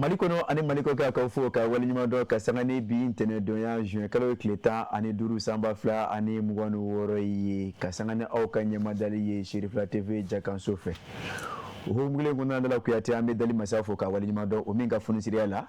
Mali kɔnɔ ani Mali kɔkan, k'aw fo ka waleɲuman dɔn ka sanga ni bi ntɛnɛndonya juin kalo tile 15 san 2026 ye, ka sanga ni aw ka ɲɛmadali ye Serifila TV jakanso fɛ. O hukumu kelen kɔnɔna la, Kuyate, an bɛ dali masa fo ka waleɲuman dɔn, o min ka funisiriya la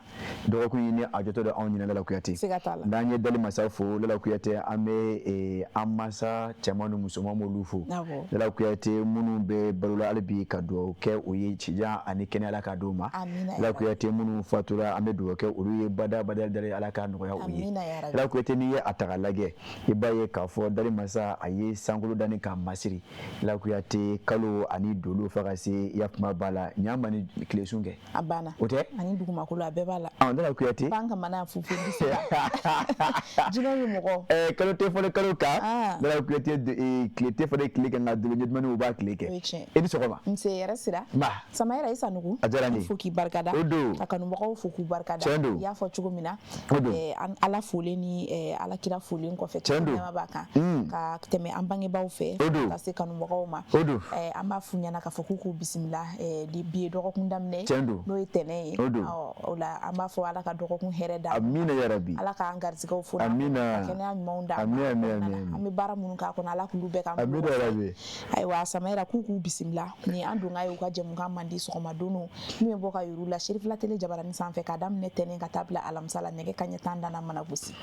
dɔgɔkun in ni a jɔtɔ don anw ɲinɛ la. Kuyate, n'an ye dali masa fo Lala Kuyate, an bɛ an masa cɛman ni musoman m'olu fo Lala Kuyate, minnu bɛ balola hali bi, ka dugawu kɛ u ye cijan ani kɛnɛya, Ala k'a d'u ma. Lala Kuyate, minnu fatura, an bɛ dugawu kɛ olu ye bada bada dali, Ala k'a nɔgɔya u ye. Lala Kuyate, n'i ye a ta k'a lajɛ, i b'a ye k'a fɔ dali masa a ye sankolo danni k'a masiri. Lala Kuyate, kalo ani dolo fo ka se yakuma b'a la ɲa ni tilesun kɛ. A banna. O tɛ. Ani dugumakolo, a bɛɛ b'a la. Ɔ, Lala Kuyate. Pan ka mana fufu disi la, jinɛ ni mɔgɔ. Kalo tɛ fɔlen kalo kan. Lala Kuyate, tile tɛ fɔlen tile kan, nka dolo ɲɛdumani, u b'a tile kɛ. O ye tiɲɛ. I ni sɔgɔma. Nse yɛrɛ sira. Nba. Samayɛrɛ i Sanugu. A diyara n ye. Fo k'i barikada. O don. Ka kanubagaw fo k'u barikada. Tiɲɛ don. I y'a fɔ cogo min na. O don. Ala folen ni Ala kira folen kɔfɛ. Tiɲɛ don. Nɛɛma b'a kan. Ka tɛmɛ an bangebaaw fɛ. O don. Ka se kanubagaw ma. O don. An b'a f'u ɲɛna k'a fɔ k'u k'u bisimila bi ye dɔgɔkun daminɛ. Tiɲɛ don. N'o ye tɛnɛn ye. O don. O la an b'a fɔ Ala ka dɔgɔkun hɛrɛ d'an ma. Amina yarabi. Ala k'an garijɛgɛw fo. Amina. Ka kɛnɛya ɲumanw d'an ma. Ami ami ami. An bɛ baara minnu k'a kɔnɔ, Ala k'olu bɛɛ k'an bolo. Amina yarabi. Ayiwa Samayɛrɛ, k'u k'u bisimila ni an don ye u ka jɛmukan mandi sɔgɔma don min bɛ bɔ ka yuru la Serifila Télé jabarani sanfɛ, k'a daminɛ tɛnɛn ka taa bila alamisa la, nɛgɛ kanɲɛ 10 dana mana gosi.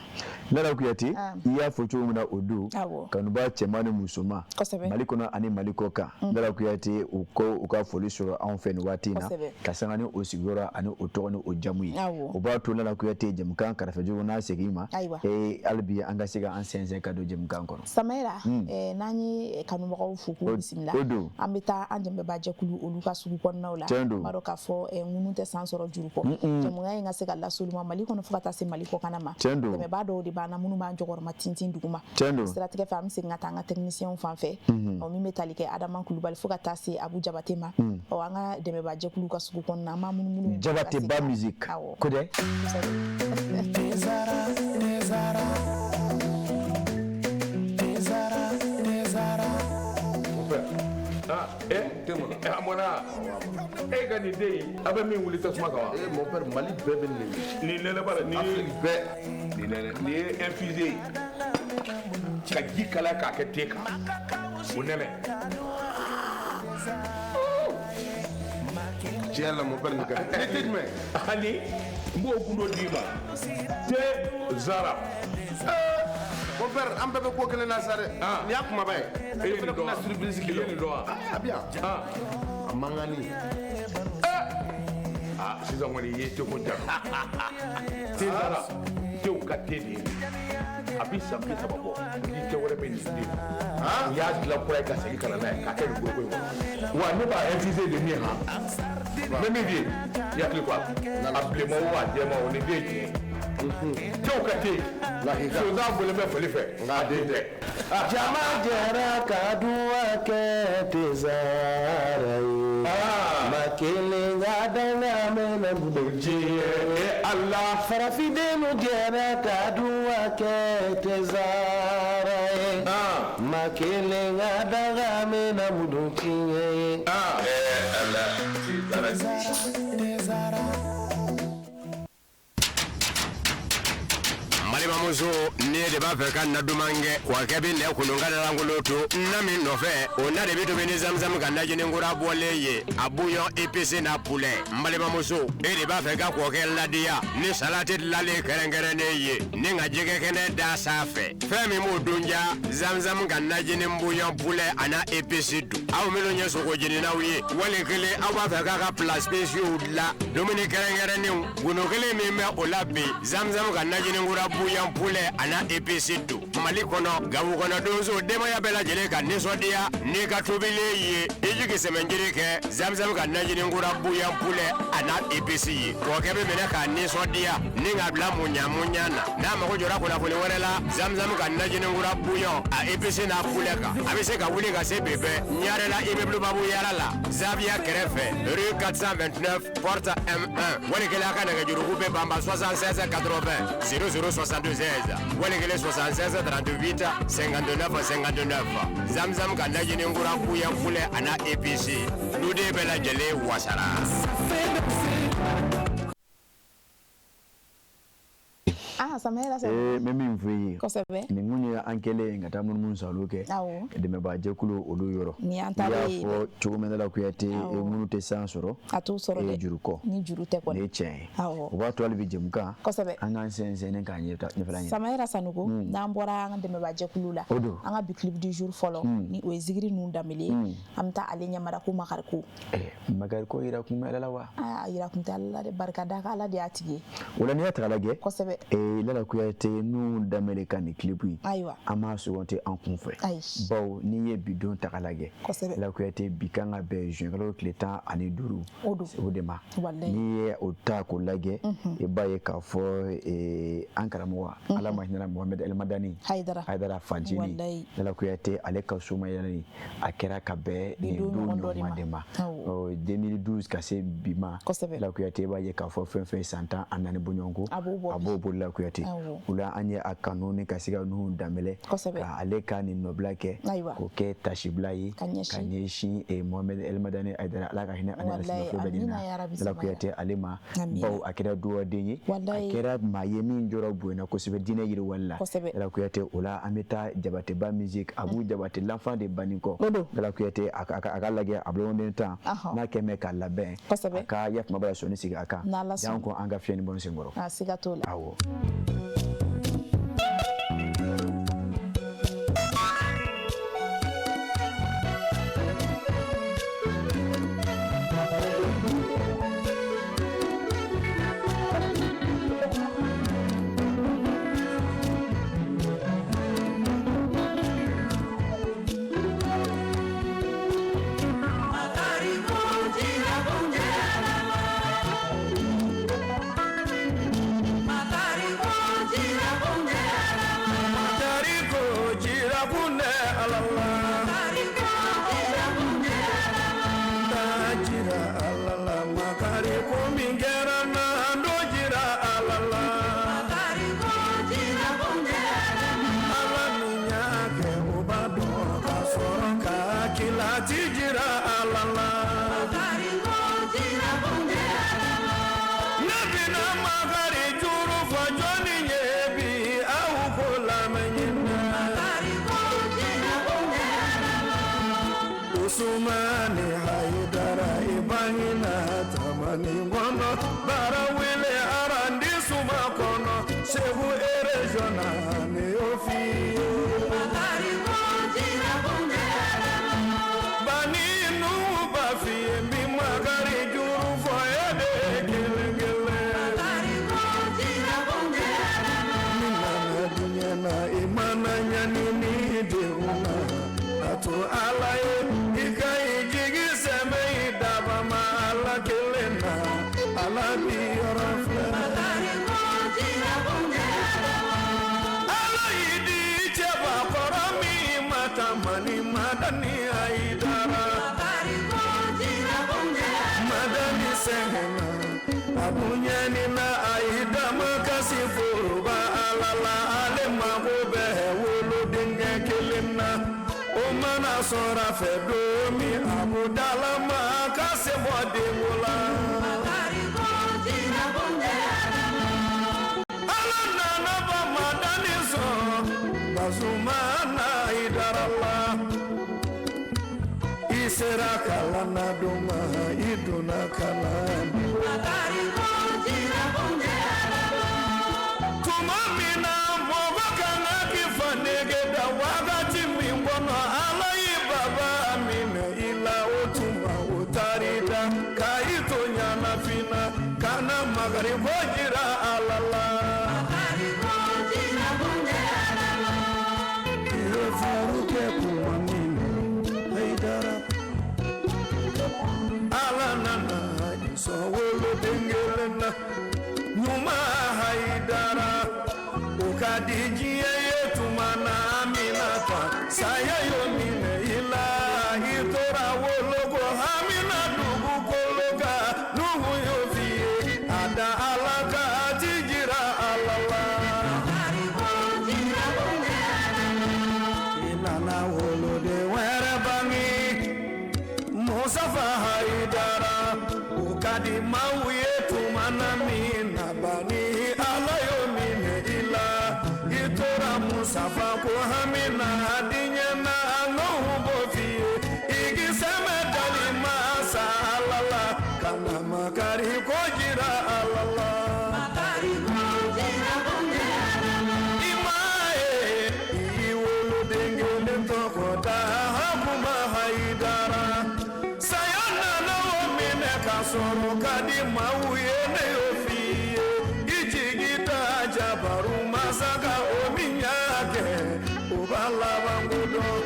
Lala Kuyate, i y'a fɔ cogo min na, o don kanuba cɛman ni musoman, Mali kɔnɔ ani Mali kɔ kan, Lala Kuyate, u ko u ka foli sɔrɔ anw fɛ nin waati in na, ka sanga ni o sigiyɔrɔ ani o tɔgɔ ni o jamu ye. O b'a to, Lala Kuyate, jɛmukan kɛrɛfɛjugu n'a segin ma hali bi an ka se ka an sɛnsɛn ka don jɛmukan kɔnɔ. Samayɛrɛ, n'an ye kanubagaw fo k'u bisimila, an bɛ taa an dɛmɛbaa jɛkulu olu ka sugu kɔnɔnaw la. An b'a dɔn k'a fɔ ŋunu tɛ san sɔrɔ juru kɔ. Jɛmukan in ka se ka las'olu ma Mali kɔnɔ fo ka taa se Mali kɔkanna ma, dɛmɛbaa dɔw de b'an na minnu b'an jɔkɔrɔma tintin dugu ma. Siratigɛ fɛ, an bɛ segin ka taa an ka technicien fan fɛ, ɔ min bɛ tali kɛ Adama Kulubali fo ka taa se Abu Jabate ma. Ɔ, an ka dɛmɛbaa jɛkulu ka sugu kɔnɔna, an b'an munumunu. Jabate ba musique ko dɛ. Tezara, Tezara, Tezara, Tezara. Ah, eh, eh, a mɔna e ka nin den in, a bɛ min wuli tasuma kan wa? Eh, mon père, Mali bɛɛ bɛ nin. Nin nɛnɛ b'a la nin ye. Afrique bɛɛ. Nin nɛnɛ, nin ye infusé ye ka ji kalaya k'a kɛ te kan, o nɛnɛ. Tiɲɛ la, mon père, nin ka di. Ne te jumɛn? Ani n b'o gundo d'i ma, te zara. Mon père, an bɛɛ bɛ ko kelen na sa dɛ. Nin y'a kumaba ye. E ye Ne nin fana dɔn tɛna wa? surprise k'i I la. ye nin dɔn wa? Ah, a bɛ yan. A mankanni. Ah, sisan kɔni i ye teko jaabi. Te zara, tew ka te de ye. A bi san 30 bɔ ni tɛ wɛrɛ bɛ nin den. U y'a dilan kura ye ka segin ka na n'a ye k'a kɛ nin foroko in kɔnɔ. Wa ne b'a infusé de min han, n bɛ min f'i ye, i hakili to a la. A bilenman o, a jɛman o, nin den ye tiɲɛ ye. Tew ka te. Sonsan bɔlen bɛ fali fɛ, nka a den tɛ. Jama jɛra ka duwa kɛ Tezara ye. Ma kelen ka danga mɛnɛ Diɲɛ Ala. Farafindenw jɛra ka duwa kɛ Tezara ye. Ma kelen ka danga mɛnɛ mudu tiɲɛ ye. Ala, Tezara. Tezara. Balimamuso, ne de b'a fɛ ka na duman kɛ wa kɛ bɛ nɛ kunun ka lankolon to na min nɔfɛ, o na de bɛ tobi ni zamzam ka najini kura bɔlen ye, a bouillon épicé n'a poulet. N balimamuso, e de b'a fɛ ka kɔkɛ ladiya ni salati dilanlen kɛrɛnkɛrɛnnen ye ni ka jɛgɛ kɛnɛ da sanfɛ, fɛn min b'o dun ja, zamzam ka najini bouillon poulet a n'a épice don. Aw minnu ye sogo jeninaw ye, wali kelen aw b'a fɛ k'a ka plats spéciaux dilan, dumuni kɛrɛnkɛrɛnnenw, gundo kelen min bɛ o la bi, zamzam ka najini kura bouillon poulet a n'a épice don. Mali kɔnɔ Gawo kɔnɔ donso denbaya bɛɛ lajɛlen ka nisɔndiya n'i ka tobilen ye i jigi sɛmɛnjiri kɛ Zamzam ka najini kura bouillon poulet a n'a épice ye kɔkɛ bɛ minɛ k'a nisɔndiya ni k'a bila muɲa muɲa na n'a mago jɔra kunnafoni wɛrɛ la Zamzam ka najini kura bouillon a épice n'a poulet kan a bɛ se ka wuli ka se bɛɛ Ɲarela immeuble Babu Yara la Zaviya kɛrɛfɛ rue 429 porte M1 wali kelen a ka nɛgɛjuruku bɛ banba 76 80 00 76 wali kelen 76 38 59 59 Zamzam ka najini kura bouillon poulet a n'a épice duden bɛɛ lajɛlen wasara. N bɛ min f'i ye nin kun ye an kɛlen ka taa munumunu salo kɛ dɛmɛbaajɛkulu olu yɔrɔ i y'a fɔ cogo min na Kuyate minnu tɛ san sɔrɔ a t'o sɔrɔ dɛ juru kɔ ni juru tɛ kɔni nin ye tiɲɛ ye o b'a to hali bi jɛmukan an k'an sɛnsɛn k'a ɲɛfɛla ɲini Samayira Sanogo n'an bɔra an ka dɛmɛbaajɛkulu la an ka bi clip du jour fɔlɔ ni o ye Zigiri Nuhu Danbele ye an bɛ taa ale ɲɛmada ko Makariko Makariko yira kun bɛ Ala la wa a yira kun tɛ Ala la dɛ barika da ka Ala de y'a tigi ye o la n'i y'a ta k'a lajɛ kosɛbɛ Lala Kuyate Nuhu Danbele ka nin clip in ayiwa an m'a sugandi an kun fɛ bawo n'i ye bi don ta k'a lajɛ Lala Kuyate bi kan ka bɛn juin kalo tile 15 o de ma n'i ye o ta k'o lajɛ i b'a ye k'a fɔ an karamɔgɔ Ala ma hinɛ Mohamed El Madani Hayidara Fajini Lala Kuyate ale ka somayɛlɛn a kɛra ka bɛn nin don ɲɔgɔn de ma 2012 ka se bi ma Lala Kuyate i b'a ye k'a fɔ fɛn fɛn san 14 bɔɲɔgɔnko a b'o bolo Lala Kuyate o la an ye a kanu ni ka se ka Nuhu Danbele ka ale ka nin nɔbila kɛ k'o kɛ tasibila ye ka ɲɛsin Mohamed El Madani Hayidara Ala ka hinɛ ani alisilamɛ bɛɛ lajɛlen na Lala Kuyate ale ma bawo a kɛra duwaden ye a kɛra maa ye min jɔyɔrɔ bonyana kosɛbɛ diinɛ yiriwali la Lala Kuyate o la an bɛ taa Jabateba musique Abu Jabate l'enfant de Banikɔ Lala Kuyate a ka lajɛ a boloden tan n'a kɛ mɛ k'a labɛn a ka yafama b'a sɔnni sigi a kan janko an ka fiɲɛ ni bɔ senkɔrɔ siga t'o la awɔ. Usumani Hayidara ibangina tamani ngono bara wele arandi suma kono Segu erejona ne ofi bani nu bafi mi magari juru fo ede kele kele minana dunya na imana nyani ni deuna ato ala ye Abunyani na aida makasi furuba alala ale mago bɛ wolodenkɛ kelen na o mana sɔrɔ a fɛ don min a ko dalama ka se bɔ denko la. Ala nana ba madani sɔn Basumana Hayidara la. I sera kalan na don ma i donna kalan na. Tuma min na mɔgɔ kan ka k'i fa nege da wagati min kɔnɔ Ala ye baba minɛ i la o tuma o taar'i da ka i to ɲɛnafin na ka na makari ko jira Ala la. sɔn woloden kelen na ɲuman Hayidara o ka di diɲɛ ye tuma na Aminata saya y'o minɛ i la i tora woloko hamina dugukolo kan Nuhu y'o f'i ye a da Ala kan a ti jira Ala la. I nana woloden wɛrɛ bange Musafa Hayidara o ka di maaw ye tuma na min na bani Ala y'o minɛ i la i tora Musafa ko hamina diɲɛ na Nuhu b'o f'i ye i k'i sɛmɛ dali masa Ala la ka na makari ko jira Ala la. I m'a ye i woloden kelen tɔgɔ da Hakuma Hayidara saya nana o minɛ ka sɔrɔ ka di maaw ye ne y'o f'i ye i jigi da jabaru masa kan o min y'a kɛ o b'a laban ko dɔn.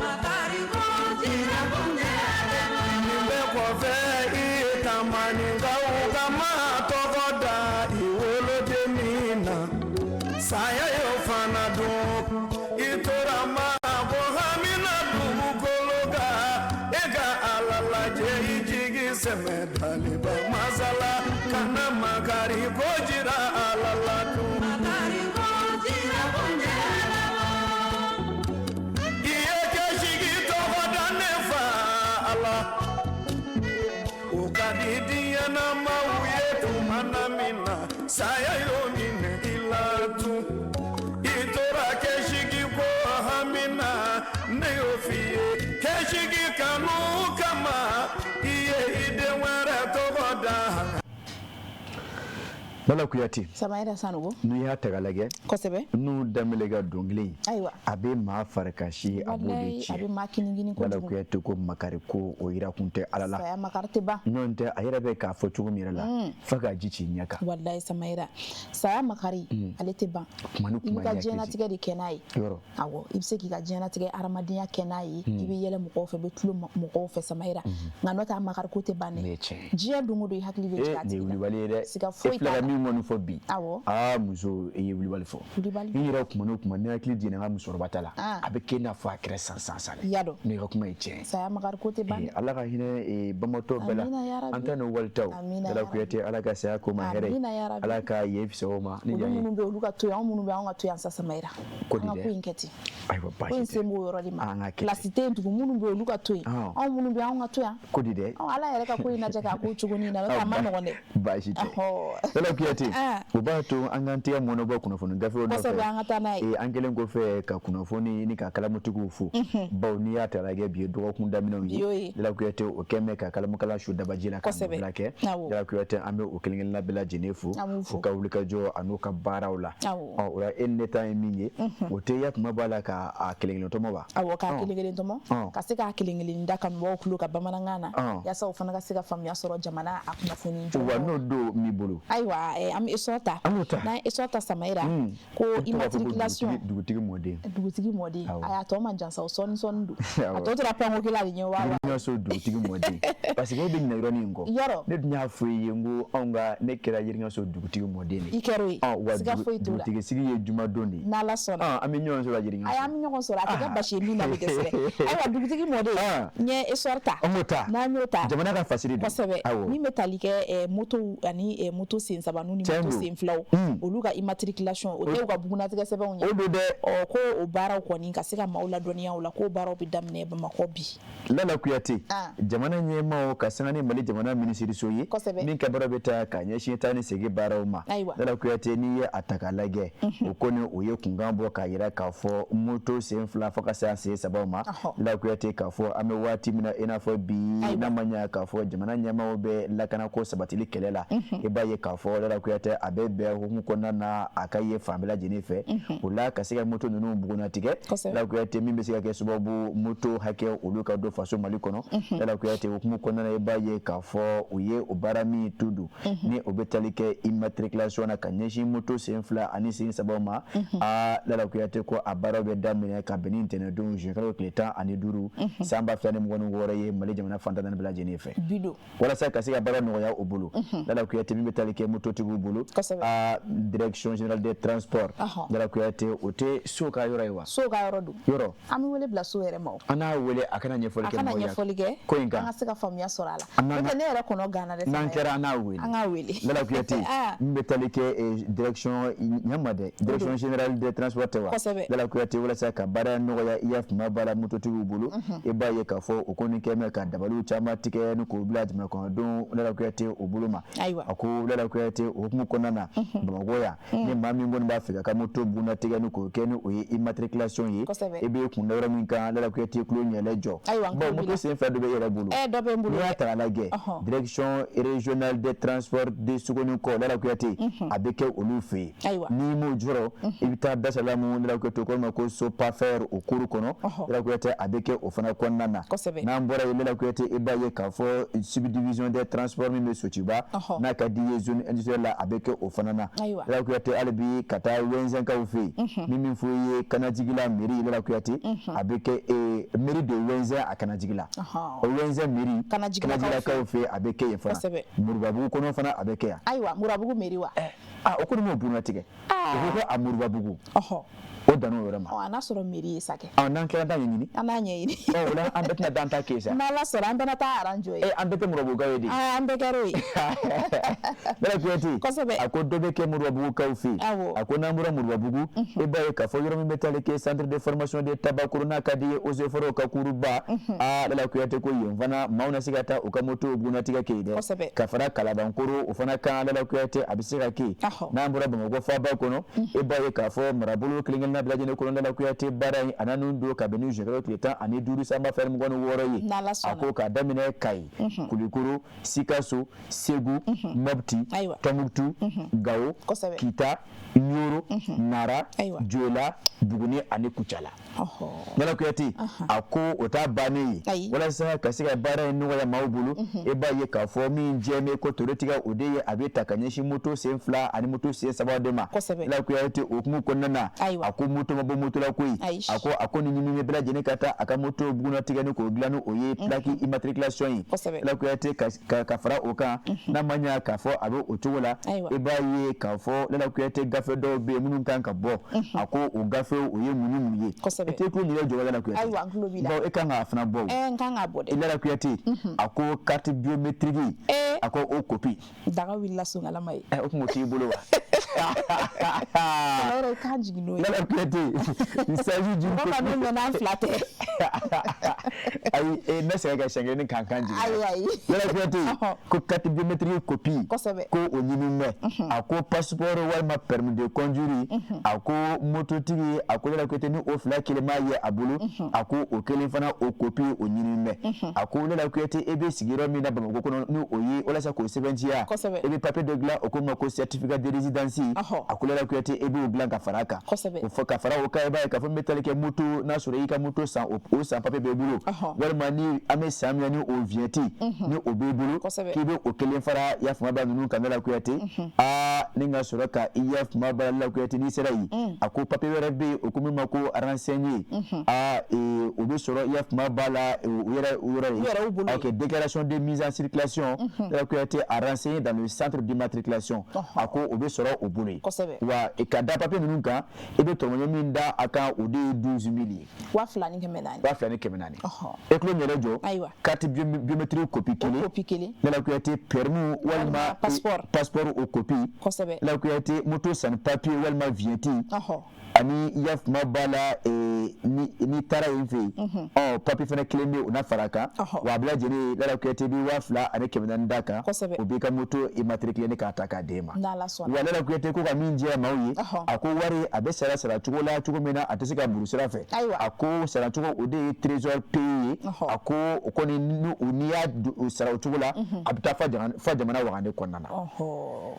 Nin bɛɛ kɔfɛ i ye tamaninkaw ka maa tɔgɔ da i woloden min na saya y'o fana dun i tora maa ko hamina dugukolo kan e ka Ala lajɛ i jigi sɛmɛ daliba masa la kana makari ko jira Ala la tun. I ye kɛsigi tɔgɔ da ne fa Ala o ka di diɲɛ na maaw ye tuma na min na saya y'o minɛ i la tun i tora kɛsigi ko hamina ne y'o f'i ye kɛsigi kanu kama i ye i den wɛrɛ tɔgɔ da. Lala Kuyate. Samayira Sanogo. N'i y'a ta k'a lajɛ. Kosɛbɛ. N'u Danbele ka dɔnkili in. Ayiwa. A bɛ maa farikasi a b'o de tiɲɛ. A bɛ maa kinigini kojugu. Lala Kuyate ko makari ko o yira kun tɛ Ala la. Saya makari tɛ ban. N'o tɛ a yɛrɛ bɛ k'a fɔ cogo min yɛrɛ la. F'a ka ji ci ɲɛ kan. Walayi Samayira saya makari ale tɛ ban. Kuma ni kuma I b'i ka diɲɛlatigɛ de kɛ n'a ye. Yɔrɔ. Awɔ i bɛ se k'i ka diɲɛlatigɛ hadamadenya kɛ n'a ye. I bɛ yɛlɛ mɔgɔw fɛ i bɛ tulon mɔgɔw fɛ Samayira. Nka n'o tɛ a makari ko tɛ ban dɛ. Diɲɛ don o don i hakili bɛ jigin a tigi la. Nin ye wulibali ye dɛ. Siga foyi t'a la. Min kɔni fɔ bi. Awɔ. Aa muso i ye wulibali fɔ. Wulibali. N yɛrɛ kuma n'o kuma ne hakili jiginna n ka musokɔrɔba ta la. A bɛ kɛ i n'a fɔ a kɛra san san san. I y'a dɔn. N'o ka kuma ye tiɲɛ ye. Saya makari ko tɛ ban dɛ. Ala ka hinɛ banbaatɔ bɛɛ la. Amina yarabi. An ta n'o walitaw. Amina Lala Kuyate Ala ka saya ko ma hɛrɛ ye. Amina yarabi. Ala ka yen fisaya o ma. Olu minnu bɛ yen olu ka to yan anw minnu bɛ yan anw ka to yan sa Samayira. Ko di An ka dɛ. ko in kɛ ten. Ayiwa Ko in baasi sen tɛ. b'o yɔrɔ de ma. An ka kɛ ten. Place tɛ yen tugun minnu bɛ yen olu ka to yen. Anw minnu bɛ yan anw ka to yan. Ko di dɛ. Ala yɛrɛ ka ko in lajɛ k'a ko cogo nin na n'o tɛ a ma nɔgɔn dɛ. Baasi tɛ. Lala Kuyate. O b'a to an k'an tɛgɛ mɔnɔbɔ kunnafoni gafew nɔfɛ. Kosɛbɛ an ka taa n'a ye. An kɛlen kɔfɛ ka kunnafoni ni ka kalamutigiw fo. Bawo n'i y'a ta lajɛ bi ye dɔgɔkun daminɛw ye. Lala Kuyate o kɛn bɛ ka kalamukala su dabaji la ka nɔbila kɛ. Lala Kuyate an bɛ o kelen kelenna bɛɛ lajɛlen fo. U ka wulikajɔ an'u ka baaraw la. Ɔ o la e ni ne ta ye min ye. O tɛ ya kuma b'a la k'a kelen kelen tɔmɔ wa? Awɔ k'a kelen kelen tɔmɔ. Ka se k'a kelen kelen da kanubagaw tulo kan bamanankan na. Yaasa u fana ka se ka faamuya sɔrɔ jamana a kunnafoni jɔnjɔn. Wa n'o don m'i bolo. Ayiwa an bɛ essor ta. An b'o ta. N'an ye essor ta Samayira. Ko immatriculation. Dugutigi mɔden. Dugutigi mɔden. Ayi a tɔ man jan sa o sɔɔni sɔɔni don. A tɔ tora panko kelen de ɲɛ wa. Yiriŋaso dugutigi mɔden. Parce que e bɛ ɲinɛ yɔrɔnin in kɔ. Yɔrɔ. Ne dun y'a fɔ i ye n ko anw ka ne kɛra Yiriŋaso dugutigi mɔden de. I kɛra o ye. Wa Siga foyi t'o la. dugutigi sigi ye jumadon de ye. N'Ala sɔnna. An bɛ ɲɔgɔn sɔrɔ Yiriŋaso. Ayi an bɛ ɲɔgɔn sɔrɔ a tɛ kɛ basi ye min na bɛ dɛsɛ. Ayiwa dugutigi mɔden. N ye essor ta. An b'o ta. N'an y'o ta. Jamana ka fasiri don. Kosɛbɛ. Min bɛ tali kɛ motow ani moto sen saba ni moto sen filaw olu ka immatriculation o tɛ u ka bugunnatigɛ sɛbɛnw ye. O don dɛ. Ɔ ko o baaraw kɔni ka se ka maaw ladɔnniya o la k'o baaraw bɛ daminɛ Bamakɔ bi. Lala Kuyate. Jamana ɲɛmaaw ka sanga ni Mali jamana minisiriso ye. Kosɛbɛ. Min ka baara bɛ taa ka ɲɛsin taa ni segin baaraw ma. Ayiwa. Lala Kuyate n'i ye a ta k'a lajɛ. O kɔni o ye kunkan bɔ k'a jira k'a fɔ moto sen fila fo ka se a sen sabaw ma. Lala Kuyate k'a fɔ an bɛ waati min na i n'a fɔ bi n'a ma ɲɛ k'a fɔ jamana ɲɛmaaw bɛ lakanako sabatili kɛlɛ la. I b'a ye k'a fɔ Lala Lala Kuyate a bɛ bɛn hukumu kɔnɔna na a ka ye fan bɛɛ lajɛlen fɛ o la ka se ka moto ninnu bugunnatigɛ. Lala Kuyate, min bɛ se ka kɛ sababu moto hakɛ olu ka don faso Mali kɔnɔ. Lala Kuyate, hukumu kɔnɔna na, i b'a ye k'a fɔ u ye o baara min tu don ni o bɛ tali kɛ immatriculation na ka ɲɛsin moto sen fila ani sen saba ma. Aa, Lala Kuyate ko a baaraw bɛ daminɛ ka bɛn ni ntɛnɛndon juin kalo tile 15 san 2026 ye, Mali jamana fan 14 bɛɛ lajɛlen fɛ. Bido. Walasa ka se ka baara nɔgɔya o bolo, Lala Kuyate, min bɛ tali kɛ mototigiw bolo, a Direction générale des transports, Lala Kuyate, o tɛ so ka yɔrɔ ye wa? So ka yɔrɔ don. Yɔrɔ. An bɛ wele bila so yɛrɛ ma o. An n'a wele, a kana ɲɛfɔli A kɛ kana mɔgɔw ye ɲɛfɔli kɛ ko in an kan. ka se ka faamuya sɔrɔ a la. N'an N'o tɛ, ne yɛrɛ kɔnɔ ganna dɛ. N'an kɛra, an n'a wele. An k'a wele. Lala Kuyate, min bɛ tali kɛ direction ɲama dɛ, Direction générale des transports tɛ wa? Kosɛbɛ. Lala Kuyate, walasa ka baara nɔgɔya i y'a faamuya baara mototigiw bolo, i b'a ye k'a fɔ o kɔni kɛ mɛ ka dabaliw caman tigɛ ni k'o bila jamana kɔnɔdenw, Lala Kuyate, o bolo ma. A ko, Lala Kuyate, o hukumu kɔnɔna na, Bamakɔ yan, ni maa min kɔni b'a fɛ ka moto bugunnatigɛ ni k'o kɛ ni o ye immatriculation ye, i bɛ kun da yɔrɔ min kan, Lala Kuyate, tulo ɲɛlɛ jɔ. Ayiwa, n bon tulo b'i moto la. sen fila dɔ bɛ e yɛrɛ bolo. Dɔ bɛ n bolo N'i y'a dɛ. ta k'a lajɛ, Direction régionale des transports de Sogonikɔ, Lala Kuyate, a bɛ kɛ olu fɛ yen. N'i m'o jɔrɔ, i bɛ taa Dasalamu, Lala Kuyate, o kɔrɔ ma ko Sopafer, o kuru kɔnɔ, Lala Kuyate, a bɛ kɛ o fana kɔnɔna na. N'an bɔra yen, Lala Kuyate, i b'a ye k'a fɔ subdivision des transports min bɛ Sotuba, n'a ka di ye, zone industrielle la, a bɛ kɛ o fana na. Lala Kuyate, hali bi ka taa Wɛnzɛnkaw fɛ yen, min fɔ i ye Kanajigila mairie, Lala Kuyate, a bɛ kɛ mairie de Wɛnzɛn a Kanajigila, o Wɛnzɛn mairie Kanajigilakaw fɛ yen, a bɛ kɛ yen fana. Murubabugu kɔnɔ fana, a bɛ kɛ yan. Ayiwa, Murabugu mairie wa? Aa, o kɔni m'o bugunnatigɛ, o ko a Murubabugu, o dan'o yɔrɔ ma. Ɔ, a n'a sɔrɔ mairie ye sa kɛ. Ɔ, n'an kɛra, an t'a ɲɛɲini. An n'a ɲɛɲini. Ɔ, o la an bɛɛ tɛna dan ta kɛ sa. N'Ala sɔnna, an bɛɛ na taa aranjo ye. An bɛɛ tɛ Murabugukaw ye de? Aa, an bɛɛ kɛra o ye. Lala Kuyate, a ko dɔ bɛ kɛ Murubabugukaw fɛ yen. A ko n'an bɔra Murubabugu, i b'a ye k'a fɔ yɔrɔ min bɛ taali kɛ centre de formation de Tabakoro, n'a ka di ye eaux et forêts ka kuruba. Aa, Lala Kuyate ko yen fana, maaw na se ka taa u ka moto bugunnatigɛ kɛ yen dɛ. Ka fara Kalabankoro, o fana kan, Lala Kuyate, a bɛ se ka kɛ yen. N'an bɔra Bamakɔ faaba kɔnɔ, i b'a ye k'a fɔ marabolo kelen kelenna bɛɛ lajɛlen kɔnɔ, Lala Kuyate, baara in a nan'u don ka bɛn ni juin kalo tile 15 san 2026 ye. A ko k'a daminɛ Kayi, Kulukoro, Sikaso, Segu, Mopti, Tɔnbukutu, Gawo, Kita, Ɲoro, Nara, Joyila, Buguni ani Kucala. Lala Kuyate a ko o t'a bannen ye. Walasa ka se ka baara in nɔgɔya maaw bolo, i b'a ye k'a fɔ min jɛlen ko toro tigɛ, o de ye a bɛ ta ka ɲɛsin moto sen fila ani moto sen saba de ma. Lala Kuyate, o hukumu kɔnɔna na, a ko moto ma bɔ moto la koyi. A ko ni ɲini bɛɛ lajɛlen ka taa a ka moto bugunnatigɛ ni k'o dilan ni o ye plaque immatriculation ye. Lala Kuyate, ka fara o kan, n'a ma ɲɛ k'a fɔ a bɛ o cogo la, i b'a ye k'a fɔ, Lala Kuyate, gafe dɔw bɛ yen minnu kan ka bɔ. A ko o gafew, o ye mun ni mun ye? E tɛ tulo ɲinɛ jɔ, Lala Kuyate. Ayiwa, n tulo b'i la. Bawo e kan k'a fana bɔ o. N kan k'a bɔ dɛ. Lala Kuyate a ko carte biométrique, a ko o copie. Daga wulila sonkalama ye. O kun o t'i bolo wa? Yɔrɔ i k'an jigin n'o ye. Lala Kuyate, il s'agit d'une Mɔgɔ ka min mɛn n'an fila tɛ. Ayi, n bɛ segin ka siɲɛ kelen k'an kan jigin. Ayi, ayi. Lala Kuyate ko carte biométrique copie, ko o ɲini bɛ. A ko passeport walima permis de conduire, a ko mototigi, a ko Lala Kuyate, ni o fila kelen m'a ye a bolo, a ko o kelen fana, o copie, o ɲini bɛ. A ko, Lala Kuyate, e bɛ sigi yɔrɔ min na Bamakɔ kɔnɔ, ni o ye walasa k'o sɛbɛntiya, e bɛ papier dɔ dilan, o ko ma ko certificat de résidence. A ko, Lala Kuyate, e b'o dilan ka fara a kan. O fɔ ka fara o kan, i b'a ye k'a fɔ n bɛ tali kɛ moto, n'a sɔrɔ i ka moto san, o san papier b'e bolo, walima ni an bɛ san min na ni o vignette ni o b'e bolo, k'i bɛ o kelen fara i y'a faamuya ba ninnu kan. Lala Kuyate, aa, ni ka sɔrɔ ka i y'a faamuya ba, Lala Kuyate, n'i sera yen, a ko papier wɛrɛ bɛ yen, o ko min ma ko renseigner. Aa, o bɛ sɔrɔ i y'a faamuya ba la o yɛrɛ o yɔrɔ ye. Ok, déclaration de mise en circulation, Lala Kuyate, à renseigner dans le centre d'immatriculation, a ko o bɛ sɔrɔ o bolo yen. Wa ka da papier ninnu kan, i bɛ tɔmɔɲɔ min da a kan, o de ye 12 000 ye. 2400. 2400. E tulo yɛrɛ jɔ. Carte biométrique copie kelen. Copie kelen. Lala Kuyate, permis walima passeport. Passeport, o copie. Lala Kuyate, moto sanni papier walima vignette, ani i y'a faamuya b'a la, ni taara yen fɛ yen, ɔ, papier fana kelen bɛ yen, o n'a fara a kan. Wa a bɛɛ lajɛlen, Lala Kuyate, i bɛ 2400 d'a kan, o b'i ka moto immatriculé ni k'a ta k'a d'e ma. Wa Lala Kuyate ko ka min jɛya maaw ye, a ko wari a bɛ sara sara cogo la, cogo min na a tɛ se ka buru sira fɛ. A ko sara cogo, o de ye Trésor Pay ye. ye, a ko o kɔni n'i y'a sara o cogo la, a bɛ taa fa jamana wagande kɔnɔna na.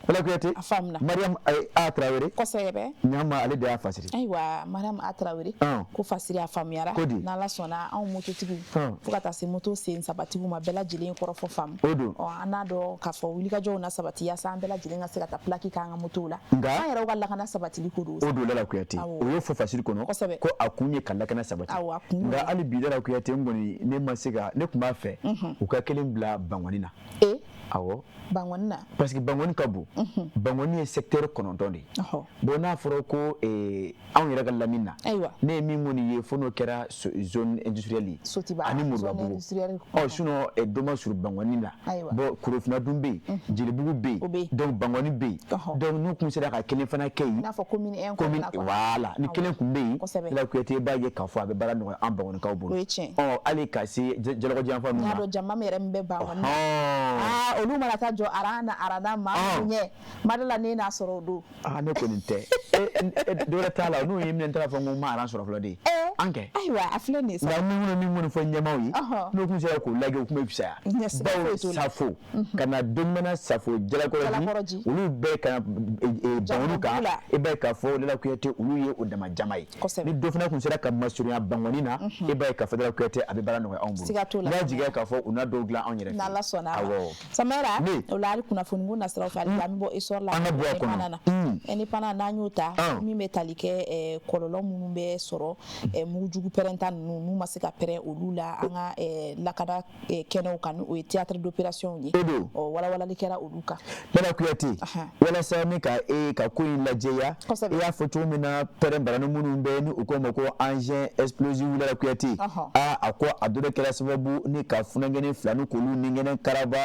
Lala Kuyate, a faamuna. Mariam A Tarawele. Kosɛbɛ. Ɲama ale de y'a fasiri. Ayiwa, Mariam A Tarawele ko fasiri a faamuyara. N'Ala sɔnna, anw mototigiw fo ka taa se moto sen sabatigiw ma, bɛɛ lajɛlen kɔrɔfɔ faamu. O don. Ɔ, an n'a dɔn k'a fɔ wulikajɔw na sabati yaasa an bɛɛ lajɛlen ka se ka taa plaque k'an ka motow la. Nka an yɛrɛw ka lakana sabatili ko don. O don, Lala Kuyate, o y'o fɔ fasiri kɔnɔ ko a kun ye ka lakana sabati. Awɔ, a kun y'o Nka ye. hali bi, Lala Kuyate, n kɔni ne ma se ka, ne tun b'a fɛ u ka kelen bila Bangɔni na. Awɔ. Bangɔni na. Parce que Bangɔni ka bon. Bangɔni ye secteur 9 de ye. Bon, n'a fɔra ko anw yɛrɛ ka lamini na, ne ye min kɔni ye, fo n'o kɛra zone industrielle ye. Sotiba. Ani Zone Moribabugu. industrielle. Ɔ, sinon dɔ ma surun Bangɔni la. Bon, Korofina dun bɛ yen, Jelibugu bɛ yen, donc Bangɔni bɛ yen. Donc n'u tun sera ka kelen fana kɛ yen. I n'a fɔ commune 1 commune kɔnɔna quoi. Voilà, ni kelen tun bɛ yen. Lala Kuyate, i b'a ye k'a fɔ a bɛ baara nɔgɔya an Bangɔnikaw bolo. O ye tiɲɛ. Ɔ, hali ka se Jalakɔrɔji yanfan ninnu N y'a ma. dɔn jama min yɛrɛ min bɛ Bangɔni na. Aa, olu mana taa jɔ aran na arana maa minnu ɲɛ, ma da la ne n'a sɔrɔ o don. Aa, ne kɔni tɛ, dɔ wɛrɛ t'a la, n'o ye minɛ, n taara fɔ n ko n ma aran sɔrɔ fɔlɔ de. An kɛ. Ayiwa, a filɛ nin ye sa. Nka min kɔni fɔ ɲɛmaaw ye, n'o tun sera k'o lajɛ, o tun bɛ fisaya. Ɲɛ siga Bawo foyi t'o la. Safo ka na Donimana, Safo, Jalakɔrɔji, olu bɛɛ ka na Bangɔni kan, i b'a ye k'a fɔ Lala Kuyate, olu ye o dama jama ye. Ni dɔ fana tun sera ka masurunya Bangɔni na, i b'a ye k'a fɔ Lala Kuyate, a bɛ baara nɔgɔya anw bolo. Siga t'o la. N y'a jigiya k'a fɔ u na dɔw dilan anw yɛrɛ fɛ. N'Ala sɔnna a ma. Awɔ. Samara, Ne. o la hali kunnafoni ko nasiraw fɛ, hali bi an bɛ bɔ essor la. An ka bɔ a kɔnɔ. Indépendant na. Indépendant n'an y'o ta, min bɛ tali kɛ kɔlɔlɔ minnu bɛ sɔrɔ mugujugu pɛrɛnta ninnu n'u ma se ka pɛrɛn olu la an ka lakana kɛnɛw kan, o ye théâtre d'opération ye. O don. Ɔ, walawalali kɛra olu kan. Lala Kuyate, walasa ne ka e ka ko in lajɛya, i y'a fɔ cogo min na, pɛrɛn barani minnu bɛ ni u ko ma ko engin explosif, Lala Kuyate, aa, a ko a dɔ de kɛra sababu ni ka funankɛnin fila ni k'olu ningɛnɛ karaba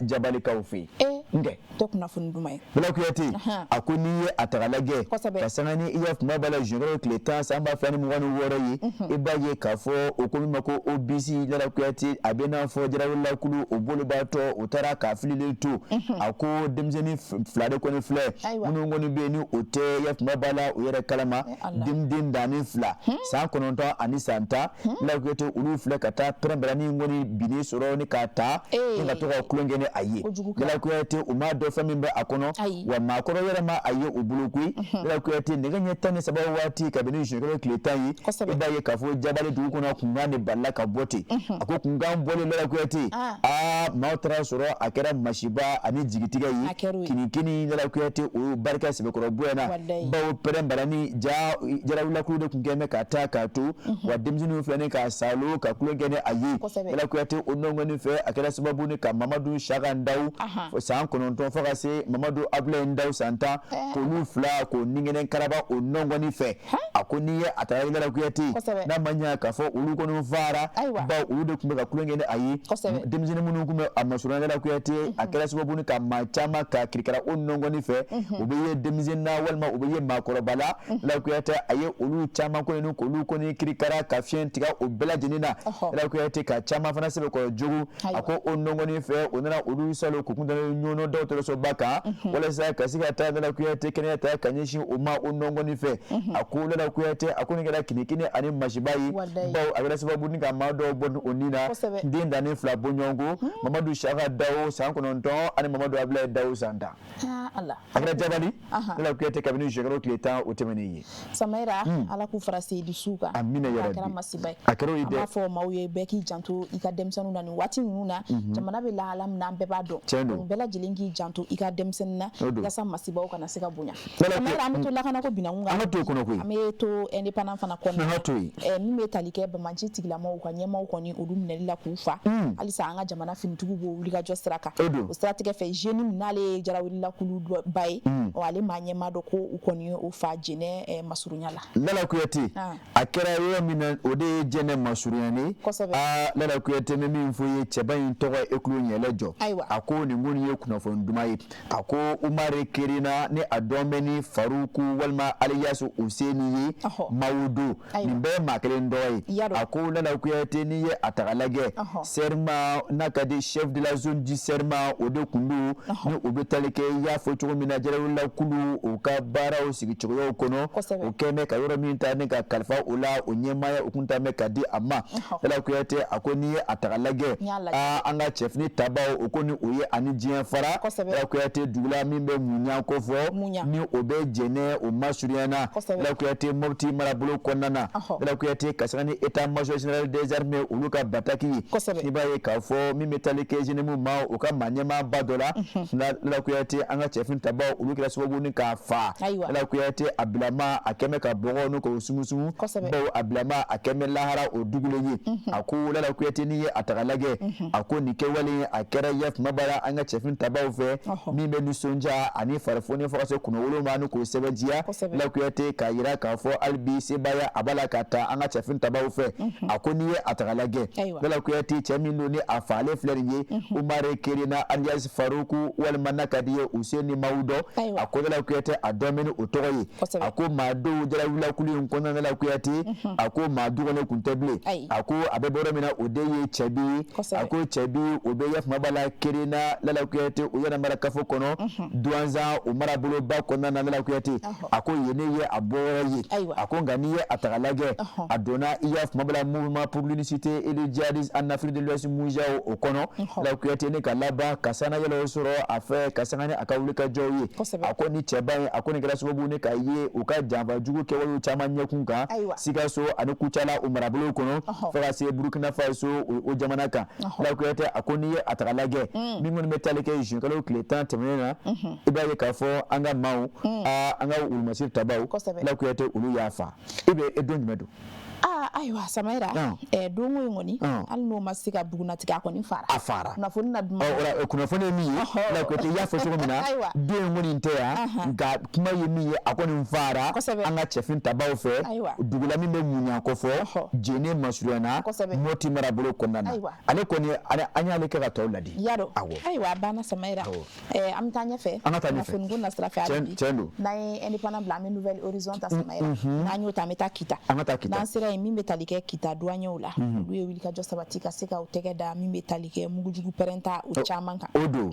Jabalikaw fɛ yen. N kɛ. Tɛ kunnafoni duman ye. Lala Kuyate, a ko n'i ye a ta k'a lajɛ, ka sanga ni i y'a kuma b'a la juin tile 10 san 2026 ye, i b'a ye k'a fɔ o ko min ma ko OBC, Lala Kuyate, a bɛ n'a fɔ jarawelelakulu o bolobaatɔ o taara k'a fililen to. A ko denmisɛnnin fila de kɔni filɛ minnu kɔni bɛ yen ni o tɛ i y'a kuma b'a la o yɛrɛ kalama, den danni fila, san 9 ani san 10, Lala Kuyate, olu filɛ ka taa pɛrɛnbɛrɛnin kɔni binnen sɔrɔ ni k'a ta ni ka to ka tulon kɛ ni a ye. Lala Kuyate, u m'a dɔn fɛn min bɛ a kɔnɔ, wa maakɔrɔ yɛrɛ ma a ye u bolo koyi. Lala Kuyate, nɛgɛ ɲɛ 13 waati kabini juin kalo tile 10 ye, i b'a ye k'a fɔ Jabali dugu kɔnɔ, kunkan de balila ka bɔ ten. A ko kunkan bɔlen, Lala Kuyate, aa, maaw taara sɔrɔ a kɛra masiba ani jigitigɛ ye kinikini. Lala Kuyate, o barika sɛbɛkɔrɔ bonyana, bawo pɛrɛn-barani ja jarawulakulu de tun kɛn bɛ ka taa k'a to, wa denmisɛnninw filɛ ni k'a salo ka tulon kɛ ni a ye. Lala Kuyate, o nɔngɔni fɛ, a kɛra sababu ni ka Mamadu Saka Ndaw san 9 fo ka se Mamadu Abulayi Ndaw san 10, k'olu fila k'o ningɛnɛ karaba o nɔngɔni fɛ. A ko n'i ye a ta Lala Kuyate, n'a ma ɲɛ k'a fɔ olu kɔni faara, bawo olu de tun bɛ ka tulon kɛ ni a ye. Denmisɛnnin minnu tun bɛ a masurunya, Lala Kuyate, a kɛra sababu ni ka maa caman ka kirikara o nɔngɔni fɛ, u bɛ ye denmisɛnnin na walima u bɛ ye maakɔrɔba la. Lala Kuyate, a ye olu caman kɔni k'olu kɔni kirikara ka fiɲɛ tigɛ o bɛɛ lajɛlen na. Lala Kuyate, ka caman fana sɛbɛkɔrɔ jogo. A ko o nɔngɔni fɛ, o nana olu salo k'u kun dalen ɲɔnɔ dɔgɔtɔrɔsoba kan walasa ka se ka taa, Lala Kuyate, kɛnɛya ta ka ɲɛsin o ma o nɔngɔni fɛ. A ko Lala Kuyate, a ko nin kɛra kinikini ani masiba ye, bawo a kɛra sababu ni ka maa dɔw bɔ o ni na, den danni fila bɔ ɲɔgɔn ko, Mamadu Saka Dawo san 9 ani Mamadu Abulayi Dawo san 10. A kɛra Jabali, Lala Kuyate, kabini juin kalo tile 10 o tɛmɛnen ye. Samayira, Ala k'u fara seyidu kan. Amina A yarabi. kɛra masiba ye. A kɛra o ye dɛ. An b'a fɔ maaw ye, bɛɛ k'i janto i ka denmisɛnninw na nin waati ninnu na. Jamana bɛ lahala min na, an bɛɛ b'a dɔn. Tiɲɛ don. Donc bɛɛ lajɛlen k'i janto i ka denmisɛnnin na O don. yaasa masibaw kana se ka bonya. Lala Samayira, an bɛ to lakanako binankun kan. An ka to o kɔnɔ koyi. An bɛ to indépendant fana kɔnɔna An ka to yen. Min bɛ tali kɛ bamanci tigilamɔgɔw ka ɲɛmaaw kɔni olu minɛli la k'u fa. Halisa an ka jamana finitigiw b'o wulikajɔ sira kan. O don. O siratigɛ fɛ, jeune min n'ale ye jarawulilakulu ba ye, ɔ, ale maa ɲɛmaa dɔ ko u kɔni ye o fa Jɛnɛ masurunya la. Lala Kuyate, a kɛra yɔrɔ min na, o de ye Jɛnɛ masurunyani. Kosɛbɛ. Aa, Lala Kuyate, bɛ min fɔ ye, cɛba in tɔgɔ ye Ekulo Ɲɛlɛ jɔ. Ayiwa. A ko nin kɔni ye kunnafoni kunnafoni duman ye. A ko Umar Kerina ni a dɔn bɛ ni Faruku walima alias Useni ye Mawudu, nin bɛɛ ye maa kelen tɔgɔ ye. A ko Lala Kuyate, n'i ye a ta k'a lajɛ, serma n'a ka di chef de la zone du serma, o de kun don ni o bɛ tali kɛ i y'a fɔ cogo min na jalawulila o ka baaraw sigicogoyaw kɔnɔ, o kɛn bɛ ka yɔrɔ min ta ni ka kalifa o la, o ɲɛmaaya o kun ta bɛ ka di a ma. Lala Kuyate, a ko n'i ye a ta k'a lajɛ, aa, an ka cɛfini tabaw o ko ni o ye ani diɲɛ fara. Lala Kuyate, dugula min bɛ Muɲa ko fɔ ni o bɛ Jɛnɛ o masurunya na, Lala Kuyate, Mopti marabolo kɔnɔna na, Lala Kuyate, ka sanga ni état major général des armées olu ka bataki ye, i b'a ye k'a fɔ min bɛ tali kɛ JNIM ma, o ka maa ɲɛmaaba dɔ la, Lala Kuyate, an ka cɛfini tabaw olu kɛra sababu ni k'a fa. Lala Kuyate, a bilama a kɛn bɛ ka bɔgɔ ni k'o sumusumu, bawo a bilama a kɛn bɛ lahara o dugulen ye. A ko Lala Kuyate, n'i ye a ta k'a lajɛ, a ko nin kɛwale a kɛra ya tuma b'a la an ka cɛfini tabaw fɛ, min bɛ nisɔndiya ani farifoni fo ka se kunnawolo ma ni k'o sɛbɛntiya. Lala Kuyate, k'a yira k'a fɔ hali bi sebaaya a b'a la ka ta an ka cɛfini tabaw fɛ. A ko n'i ye a ta k'a lajɛ, Lala Kuyate, cɛ min don ni a faalen filɛ nin ye, Umar Kerina alias Faruku walima n'a ka di ye Useni Mawudɔ, a ko Lala Kuyate, a dɔn bɛ ni o tɔgɔ ye. A ko maa dɔw jalawulakulu in kɔnɔna la, Kuyate, a ko maa dɔgɔnin kun tɛ bilen. A ko a bɛ bɔ yɔrɔ min na, o de ye Cɛbi ye. A ko Cɛbi o bɛ yafama b'a la Kerina, Lala Kuyate, o yɛrɛ mara kafo kɔnɔ Duwanzan o maraboloba kɔnɔna na. Lala Kuyate, a ko yen ne ye a bɔyɔrɔ ye. A ko nka n'i ye a ta k'a lajɛ, a donna i y'a fama b'a la Mouvement pour l'unicité et le djihadisme en Afrique de l'Ouest, MUJAO, o kɔnɔ. Lala Kuyate, ne ka laban ka sanayɛlɛw sɔrɔ a fɛ ka sanga ni a ka wulikajɔw ye. A ko ni cɛba in, a ko nin kɛra sababu ne ka ye u ka janfa jugu kɛwalew caman ɲɛkun kan Sikaso ani Kucala o marabolow kɔnɔ, fo ka se Burukina Faso o jamana kan. Lala Kuyate, a ko n'i ye a ta k'a lajɛ, min kɔni bɛ tali kɛ juin kalo tile 10 tɛmɛnen na, i b'a ye k'a fɔ an ka maaw, an ka wulumasiri tabaw, Lala Kuyate, olu y'a fa. E bɛ e don jumɛn don? Aa, ayiwa Samayira, donko in kɔni, hali n'o ma se ka bugunnatigɛ, a kɔni fara. A fara. Kunnafoni na duman. Ɔ, kunnafoni ye min ye, Lala Kuyate, i y'a fɔ cogo min na, don in kɔni tɛ yan, nka kuma ye min ye, a kɔni fara an ka cɛfin tabaw fɛ dugula min bɛ Muɲa kɔfɔ Jene masurunya na Mɔti marabolo kɔnɔna na. Ale kɔni, an y'ale kɛ ka tɔw ladi. Yadɔ. Ayiwa, a banna Samayira. An bɛ taa ɲɛfɛ. An ka taa ɲɛfɛ. Kunnafoni ko nasira fɛ hali bi. Tiɲɛ don. N'an ye Indépendant bila, an bɛ Nouvel Horizon ta Samayira. N'an y'o ta, an bɛ taa Kita. An ka taa Kita. N'an sera yen, min bɛ tali kɛ Kita douaniers la, olu ye wulikajɔ sabati ka se ka u tɛgɛ da min bɛ tali kɛ mugujugu pɛrɛnta o caman kan. O don.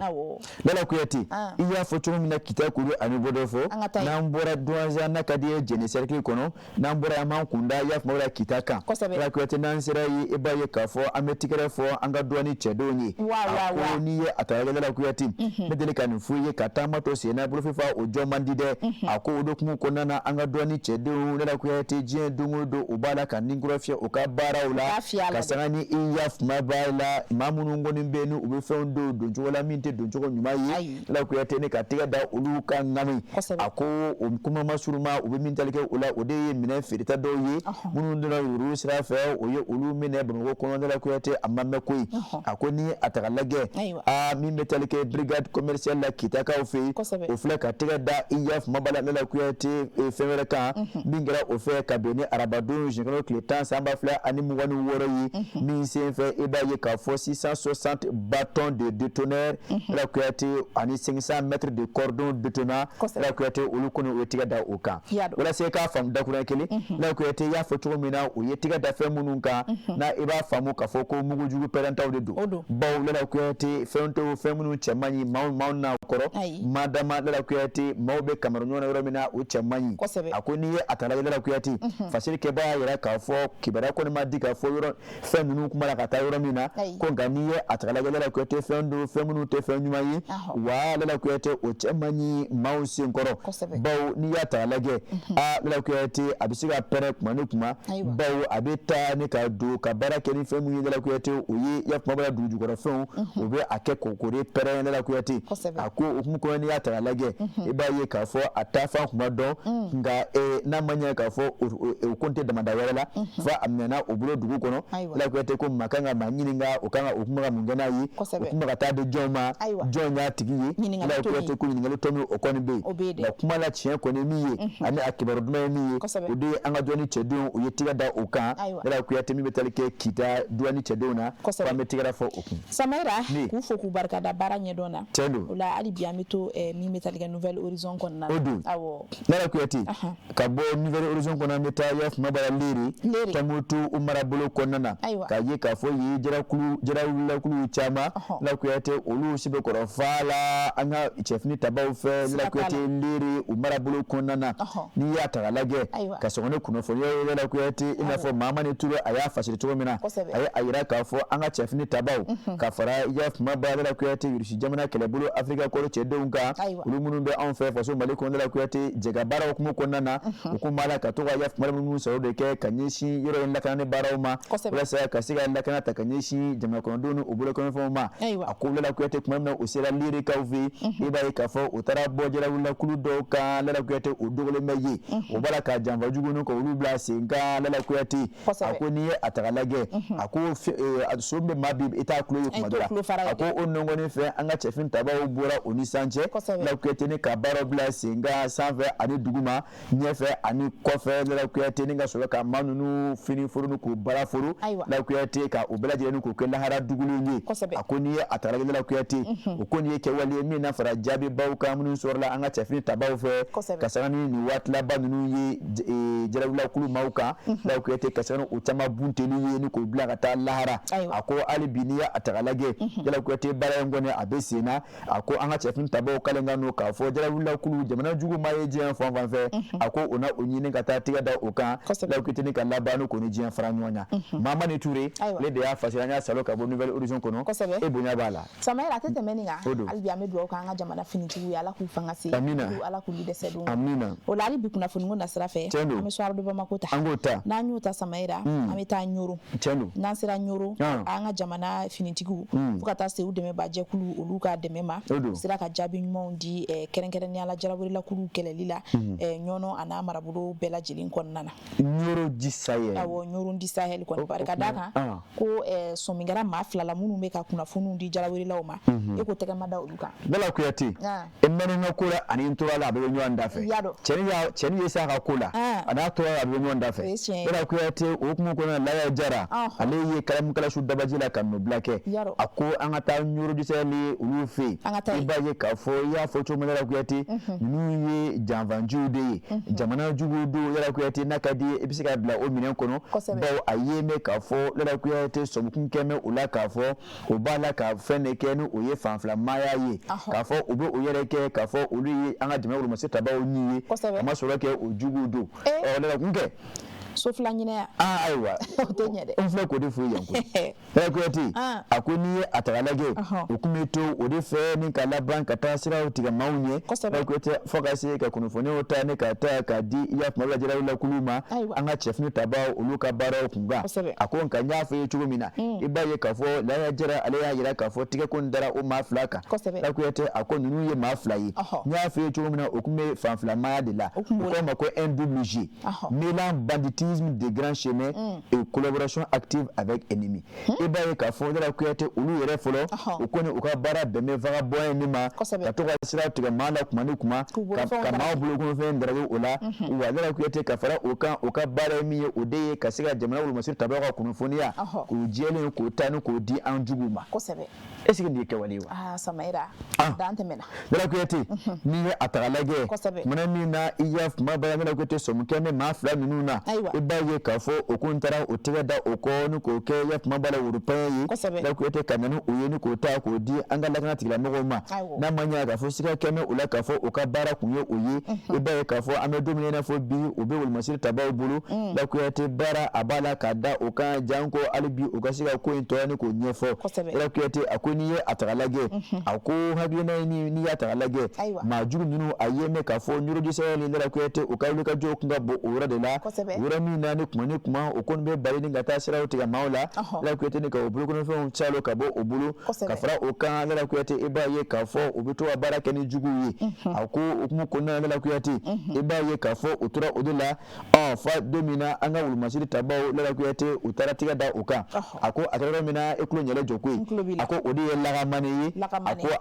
Lala Kuyate, i y'a fɔ cogo min na, Kita kuru ani bɔdɔ fɔ. N'an bɔra Douentza n'a ka di ye Jɛnɛ cercle kɔnɔ, n'an bɔra an b'an kun da i y'a fɔ la Kita kan. Lala Kuyate, n'an sera yen, i b'a ye k'a fɔ an bɛ tigɛrɛ fɔ an ka douane cɛdenw ye. A ko n'i ye a ta Lala Kuyate, ne deli ka nin f'u ye ka taama to sen na bolofifa o jɔ man di dɛ. A ko o dokumu kɔnɔna na, an ka douane cɛdenw, Lala Kuyate, diɲɛ don o don u b'a la ka ninkura fiyɛ u ka baaraw la, ka sanga ni i y'a fuma b'a la maa minnu kɔni bɛ yen ni u bɛ fɛnw don doncogo la min tɛ doncogo ɲuman ye. Lala Kuyate, ne ka tɛgɛ da olu ka ŋami. A ko o kuma masuruma u bɛ min tali kɛ o la, o de ye minɛn feereta dɔw ye minnu donna yurugu sira fɛ, o ye olu minɛ Bamakɔ kɔnɔ. Lala Kuyate, a ma mɛn koyi. A ko ni a ta k'a lajɛ, aa, min bɛ tali kɛ brigade commerciale la Kitakaw fɛ yen, o filɛ ka tɛgɛ da i y'a fuma b'a la Lala Kuyate fɛn wɛrɛ kan min kɛra o fɛ ka bɛn ni arabadon juin kalo tile 10 san 2026 ye, min sen fɛ i b'a ye k'a fɔ 660 bâtons de détonateurs, Lala Kuyate, ani 500 mètres de cordon détonant, Lala Kuyate, olu kɔni u ye tɛgɛ da o kan. Walasa i k'a faamu dakuruɲɛ kelen, Lala Kuyate, i y'a fɔ cogo min na, u ye tɛgɛ da fɛn minnu kan na, i b'a faamu k'a fɔ ko mugujugu pɛrɛntaw de don, bawo Lala Kuyate, fɛn tɛ fɛn minnu cɛ man ɲi maaw n'a kɔrɔ madama. Lala Kuyate, maaw bɛ kamara ɲɔgɔn na yɔrɔ min na, o cɛ man ɲi. A ko n'i ye a ta lajɛ, Lala Kuyate, fasiri kɛbaa y'a yira k'a fɔ kibaruya kɔni ma di k'a fɔ yɔrɔ fɛn ninnu kuma la ka taa yɔrɔ min na ko, nka n'i ye a ta lajɛ, Lala Kuyate, fɛn don fɛn minnu tɛ fɛn ɲuman ye wa, Lala Kuyate, o cɛ man ɲi maaw sen kɔrɔ, bawo n'i y'a ta lajɛ, aa, Lala Kuyate, a bɛ se ka pɛrɛn kuma ni kuma, bawo a bɛ taa ni ka don ka baara kɛ ni fɛn min ye, Lala Kuyate, o ye ya kuma b'a la dugu jukɔrɔ fɛnw, o bɛ a kɛ k'o de pɛrɛn. Lala Kuyate, a ko o hukumu kɔnɔ, n'i y'a ta k'a lajɛ, i b'a ye k'a fɔ a taafan kuma dɔn, nka n'a ma ɲɛ k'a fɔ o ko tɛ damada wɛrɛ bɛɛ la, fo a minɛna o bolo dugu kɔnɔ. Lala Kuyate ko maa kan ka maa ɲininka, o kan ka o kun bɛ ka mun kɛ n'a ye, o kun bɛ ka taa di jɔn ma, jɔn y'a tigi ye? Lala Kuyate ko ɲininkali tɔ min o kɔni bɛ yen, nka kuma la tiɲɛ kɔni min ye ani a kibaru duman ye min ye, o de ye an ka duwani cɛdenw u ye tigɛ da o kan. Lala Kuyate min bɛ tali kɛ Kita duwani cɛdenw na, ko an bɛ tigɛrɛ fɔ o kun. Samayira, k'u fo k'u barika da baara ɲɛdɔn na. Tiɲɛ don. O la hali bi an bɛ to min bɛ tali kɛ Nouvel Horizon kɔnɔna na. O don. Awɔ. Lala Kuyate, ka bɔ Nouvel Horizon kɔnɔ, an bɛ taa Yafumabara Lere, Tɔnbukutu o marabolo kɔnɔna na, k'a ye k'a fɔ yen jarawulilakulu caman, Lala Kuyate, olu sɛbɛkɔrɔ fa la an ka cɛfini tabaw fɛ. Lala Kuyate, Lere o marabolo kɔnɔna na, n'i y'a ta k'a lajɛ, ka sɔgɔ ni kunnafoniya ye, Lala Kuyate, i n'a fɔ Mahamani Ture a y'a fasiri cogo min na, a ye a yira k'a fɔ an ka cɛfini tabaw ka fara Yafumaba Lala Kuyate Irisi jamana kɛlɛbolo Afirika kɔrɔ cɛdenw kan, olu minnu bɛ anw fɛ faso Mali kɔnɔ, Lala Kuyate, jɛka baara hukumu kɔnɔna na, u kun b'a la ka to ka Yafumaba minnu sɔrɔ de kɛ ka ɲɛsin yɔrɔ in lakanani baaraw ma, walasa ka se ka lakana ta ka ɲɛsin jamana kɔnɔdenw ni u bolokɔnɔfɛnw ma. A ko Lala Kuyate, tuma min na u sera Lerekaw fɛ yen, i b'a ye k'a fɔ u taara bɔ jarawulilakulu dɔw kan. Lala Kuyate, o dogolen bɛ yen, o b'a la ka janfa jugu ni ka olu bila sen kan. Lala Kuyate, a ko n'i ye a ta k'a lajɛ, a ko so bɛ maa bi i t'a tulo ye kuma dɔ la. A ko o nɔngɔni fɛ, an ka cɛfini tabaw bɔra o ni san cɛ, Lala Kuyate, ni ka baaraw bila sen kan sanfɛ ani duguma, ɲɛfɛ ani kɔfɛ. Lala Kuyate, ni ka sɔrɔ ka maa ninnu fini foro ni k'u bara foro, Lala Kuyate, ka u bɛɛ lajɛlen k'u kɛ lahara dugulen ye. A ko n'i ye a ta k'a lajɛ, Lala Kuyate, o ko nin ye kɛwale ye min na fara jaabibaw kan minnu sɔrɔla an ka cɛfini tabaw fɛ, ka sanga ni nin waati laban ninnu ye jarawulilakulu maaw kan. Lala Kuyate, ka sanga ni u caman bunteli ye ni k'u bila ka taa lahara. A ko hali bi n'i ye a ta k'a lajɛ, Lala Kuyate, baara in kɔni a bɛ sen na. A ko an ka cɛfini tabaw kalen ka n'o k'a fɔ jarawulilakulu jamana jugu maa ye diɲɛ fan fan fɛ, a ko o na o ɲini ka taa tigɛ da o kan. Lala Kuyate, ni ka laban ni k'o ni diɲɛ fara ɲɔgɔn na. Mahamani Ture ale de y'a fasiri, an y'a salo ka bɔ Nouvel Horizon kɔnɔ, e bonya b'a la. Samayira, a tɛ tɛmɛ nin kan. Hali bi an bɛ dugawu k'an ka jamana finitigiw ye, Ala k'u fanga se. Amina. Ala k'u dɛsɛ don. Amina. O la hali bi kunnafoni ko nasira fɛ, an bɛ Soir de Bamako ta. An k'o ta. N'an y'o ta, Samayira, an bɛ taa Ɲoro. Tiɲɛ don. N'an sera Ɲoro, an ka jamana finitigiw, fo ka taa se u dɛmɛbaajɛkulu olu ka dɛmɛ ma, u sera ka jaabi ɲumanw di, kɛrɛnkɛrɛnnenya la jarawelelakuluw kɛlɛli la Ɲɔnɔ a n'a marabolo bɛɛ lajɛlen kɔnɔna na. Ɲoro du Sahel. Awɔ, Ɲoro du Sahel kɔni, barika d'a kan ko sɔmi kɛra maa fila la minnu bɛ ka kunnafoniw di jarawelelaw ma, e ko tɛgɛ ma da olu kan. Lala Kuyate, e mɛnna n ka ko la ani n tora la, a bɛɛ bɛ ɲɔgɔn da fɛ. Cɛnin ye s'a ka ko la a n'a tora la, a bɛɛ bɛ ɲɔgɔn da fɛ. Lala Kuyate, o hukumu kɔnɔna na, Laya Jara ale ye kalamukalasu dabaji la ka nɔbila kɛ. A ko an ka taa Ɲoro du Sahel olu fɛ yen. I b'a ye k'a fɔ i y'a fɔ cogo min, Lala Kuyate, ninnu ye janfanjiw de ye, jamana juguw don. Lala Kuyate, n'a ka di ye, i bɛ se ka bila o minɛn kɔnɔ, bawo a ye mɛn k'a fɔ Lala Kuyate sɔmikun kɛ mɛn o la k'a fɔ o b'a la ka fɛn de kɛ ni o ye fanfilamaya ye, k'a fɔ u bɛ o yɛrɛ kɛ k'a fɔ olu ye an ka jamana wolomasiri tabaw ni ye, a ma sɔrɔ kɛ o juguw don. Ɔ, Lala kun kɛ so fila ɲinɛya. Aa, ayiwa, o tɛ ɲɛ dɛ. N filɛ k'o de f'u ye yan koyi. Lala Kuyate, a ko n'i ye a ta k'a lajɛ, o kun bɛ to o de fɛ ni ka laban ka taa siraw tigɛ maaw ɲɛ. Lala Kuyate, fo ka se ka kunnafoniw ta ni ka taa k'a di i y'a kuma la jarawulakulu ma, an ka cɛfini tabaw olu ka baaraw kun kan. A ko nka n y'a fɔ i ye cogo min na, i b'a ye k'a fɔ Laya Jara ale y'a yira k'a fɔ tigɛ ko in dara o maa fila kan. Lala Kuyate, a ko ninnu ye maa fila ye, n y'a fɔ i ye cogo min na, o kun bɛ fanfilamaya de la, u k'o ma ko un double jeu mêlant banditisme de grand chemin et collaboration active avec ennemi. I b'a ye k'a fɔ Lala Kuyate, olu yɛrɛ fɔlɔ, u kɔni u ka baara bɛn bɛ vagabond in ma, ka to ka sira tigɛ maa la kuma ni kuma, ka maaw bolokɔnɔfɛn darage o la. Wa Lala Kuyate, ka fara o kan, u ka baara ye min ye, o de ye ka se ka jamana wolomasiri tabaw ka kunnafoniya k'o jɛlen k'o ta ni k'o di an juguw ma. Est ce que nin ye kɛwale ye wa? Aa, Samayira, dan tɛmɛna. Lala Kuyate, n'i ye a ta k'a lajɛ, kumana min na i y'a kuma bala, Lala Kuyate, sɔmi kɛ bɛ maa fila ninnu na, i b'a ye k'a fɔ o kun taara o tɛgɛ da o kɔ ni k'o kɛ i y'a kuma bala woropɛn ye. Lala Kuyate, ka na ni o ye ni k'o ta k'o di an ka lakana tigilamɔgɔw ma. N'a ma ɲɛ k'a fɔ siga kɛ bɛ o la k'a fɔ o ka baara kun ye o ye, i b'a ye k'a fɔ an bɛ don min na i n'a fɔ bi, u bɛ wolomasiri tabaw bolo. Lala Kuyate, baara a b'a la ka da o kan janko hali bi u ka se ka ko in tɔ ni k'o ɲɛfɔ. Lala Kuyate, a ko n'i ye a ta k'a lajɛ, a ko hakilina ye n'i y'a ta k'a lajɛ, maa jugu ninnu a ye mɛn k'a fɔ Ɲoro du Sahel ni Lala Kuyate u ka wulikajɔw kun ka bon o yɔrɔ de la. Yɔrɔ min na ni kuma ni kuma o kɔni bɛ bali ni ka taa siraw tigɛ maaw la. Lala Kuyate ni ka o bolokɔnɔfɛnw calo ka bɔ o bolo. Ka fara o kan, Lala Kuyate, i b'a ye k'a fɔ u bɛ to ka baara kɛ ni juguw ye. A ko o hukumu kɔnɔna na, Lala Kuyate, i b'a ye k'a fɔ u tora o de la. Ɔ fa don min na an ka wulumasiri tabaw, Lala Kuyate, u taara tigɛ da o kan. A ko a kɛra yɔrɔ min na, e tulo ɲɛlɛ jɔ koyi. A ko o de ye Lagamane ye.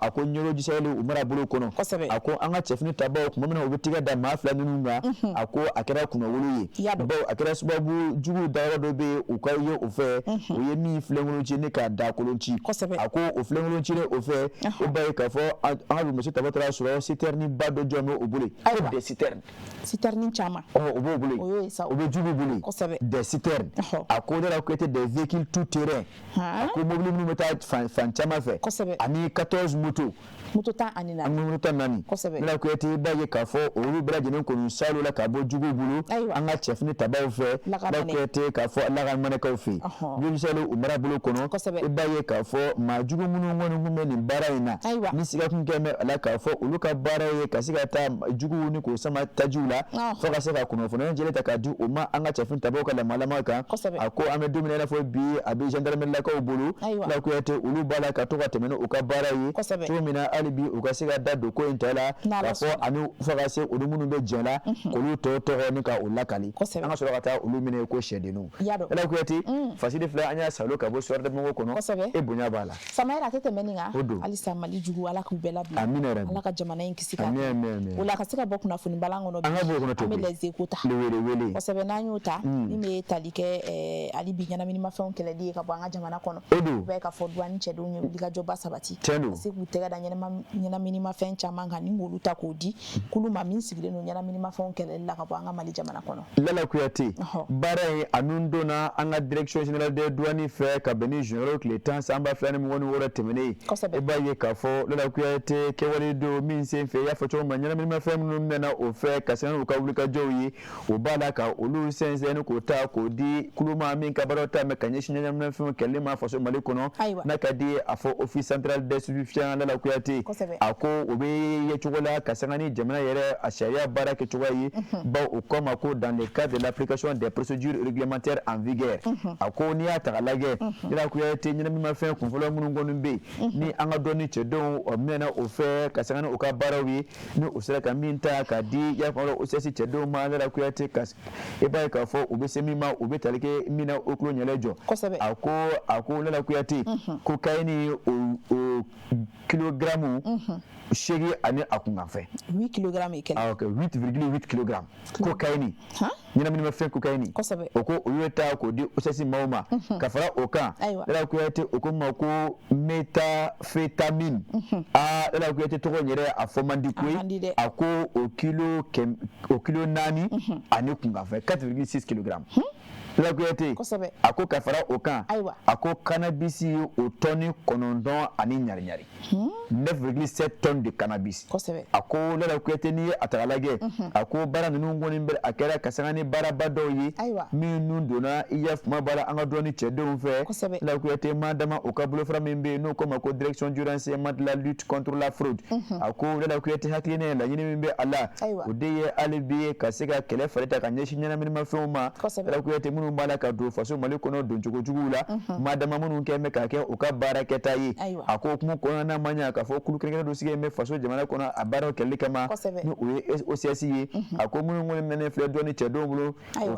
A ko Ɲɔrɔ Jisayɛli u marabolo kɔnɔ. A ko an ka cɛfini tabaw, tuma min na u bɛ tigɛ da maa fila minnu kan, a ko a kɛra kunnawolo ye, bawo a kɛra sababu jugu dayɔrɔ dɔ bɛ yen u ka ye o fɛ, u ye min filenkolon ci ni k'a da kolon ci. A ko o filenkolon cilen o fɛ, i b'a ye k'a fɔ an ka wulumasiri tabaw taara sɔrɔ citerne ba dɔ jɔ bɛ o bolo yen, des citernes. Citerne caman. Ɔ, o b'o bolo yen, o bɛ jugu bolo yen, des citernes. A ko Lala Kuyate, des véhicules tout terrain, a ko mobili minnu bɛ taa fan caman fɛ, ani 14 motos. Moto 14. Moto 14. Lala Kuyate, i b'a ye k'a fɔ olu bɛɛ lajɛlen kɔni salo la ka bɔ juguw bolo an ka cɛfini tabaw fɛ, Lala Kuyate, k'a fɔ Lagamanekaw fɛ yen, Ɲɔjisalo u marabolo kɔnɔ. I b'a ye k'a fɔ maa jugu minnu kɔni tun bɛ nin baara in na, ni siga tun kɛ bɛ a la k'a fɔ olu ka baara ye ka se ka taa juguw ni k'o sama tajiw la, fo ka se ka kunnafoniya jɛlen ta k'a di u ma an ka cɛfini tabaw ka lamalama kan. A ko an bɛ don min na i n'a fɔ bi, a bɛ gendarmerie lakaw bolo. Lala Kuyate, olu b'a la ka to ka tɛmɛ ni u ka baara ye cogo min na, hali bi u ka se ka da don ko in tɔ la, k'a fɔ ani fo ka se olu minnu bɛ jɛ la, k'olu tɔ tɔgɔ ni ka u lakali, an ka sɔrɔ ka taa olu minɛ ko sɛdenninw. Lala Kuyate, fasiri filɛ, an y'a salo ka bɔ Soir de Bamako kɔnɔ, e bonya b'a la. Samayɛrɛ, a tɛ tɛmɛ nin kan. O don. Halisa Mali jugu, Ala k'u bɛɛ labila. Amina yarabi. Ala ka jamana in kisi ka Ami, ami, ami. o la ka se ka bɔ kunnafoni balan kɔnɔ. An ka bɔ o kɔnɔ. An bɛ Les Échos ta. Le wele wele. Kosɛbɛ, n'an y'o ta, min bɛ tali kɛ hali bi ɲɛnaminimafɛnw kɛlɛli ye ka bɔ an ka jamana kɔnɔ. O don. I b'a ye k'a fɔ douane cɛdenw ye wulikajɔba sabati Tiɲɛ don. ka se k'u tɛgɛ da ɲɛnaminimafɛn caman kan ni k'olu ta k'o di kulu ma min sigilen don ɲɛnaminimafɛnw kɛlɛli la ka bɔ an ka Mali jamana kɔnɔ. Lala Kuyate, baara in a nun donna an ka Direction générale des douanes fɛ ka bɛn ni juin tile 10 san 2026 tɛmɛnen ye. I b'a ye k'a fɔ, Lala Kuyate, kɛwale don min sen fɛ, i y'a fɔ cogo min na, ɲɛnaminimafɛn minnu mɛnna o fɛ ka sanga n'u ka wulikajɔw ye, o b'a la ka olu sɛnsɛn k'o ta k'o di kulu ma min ka baaraw ta mɛ ka ɲɛsin ɲɛnaminimafɛnw kɛlɛli ma faso Mali kɔnɔ, n'a ka di a fɔ Office central des stupéfiants. Lala Kuyate, a ko o bɛ ye cogo la ka sanga ni jamana yɛrɛ a sariya baara kɛcogoya ye, bawo o kɔ ma ko dans le cadre de l'application des procédures réglementaires en vigueur. A ko n'i y'a ta k'a lajɛ, Lala Kuyate, ɲɛnaminimafɛn kunfɔlɔ minnu kɔni bɛ yen ni an ka dɔnni cɛdenw mɛnna o fɛ ka sanga ni u ka baaraw ye, ni u sera ka min ta k'a di yafama OCS cɛdenw ma, Lala Kuyate, ka i b'a ye k'a fɔ u bɛ se min ma, u bɛ tali kɛ min na, o tulo ɲɛlɛ jɔ. A ko Lala Kuyate, cocaïne o kilogaramu 8 ani a kunkanfɛn. 8 kilogrammes et quelque. Ah ok, 8,8 kilogrammes cocaïne, ɲɛnaminimafɛn cocaïne. O ko olu ye ta k'o di OCS maaw ma. Ka fara o kan, Lala Kuyate, o ko ma ko méthamphétamine. Aa, Lala Kuyate, tɔgɔ in yɛrɛ a fɔ man di koyi. A ko o kilo o kilo 4 ani kunkanfɛn, 4,6 kilogrammes. Lala Kuyate, a ko ka fara o kan, a ko cannabis o tɔni 9 ani ɲari ɲari, 9,7 tonnes de cannabis. A ko, Lala Kuyate, n'i ye a ta k'a lajɛ, a ko baara ninnu kɔni bɛ a kɛra ka sanga ni baaraba dɔw ye minnu donna i ya kuma b'a la an ka dɔnni cɛdenw fɛ. Lala Kuyate, ma dama o ka bolofara min bɛ yen n'o ko ma ko Direction du renseignement de la lutte contre la fraude. A ko, Lala Kuyate, hakilina ye laɲini min bɛ a la, o de ye hali bi ka se ka kɛlɛ fari ta ka ɲɛsin ɲɛnaminimafɛnw ma, Lala Kuyate, minnu b'a la ka don faso Mali kɔnɔ doncogo juguw la, ma dama minnu kɛ bɛ k'a kɛ u ka baara kɛta ye. A ko hukumu kɔnɔna ma ɲa k'a fɔ kulu kɛrɛnkɛrɛn dɔ sigilen bɛ faso jamana kɔnɔ a baaraw kɛlɛli kama, ni o ye OCS ye. A ko minnu kɔni mɛnnen filɛ dɔɔni cɛdenw bolo,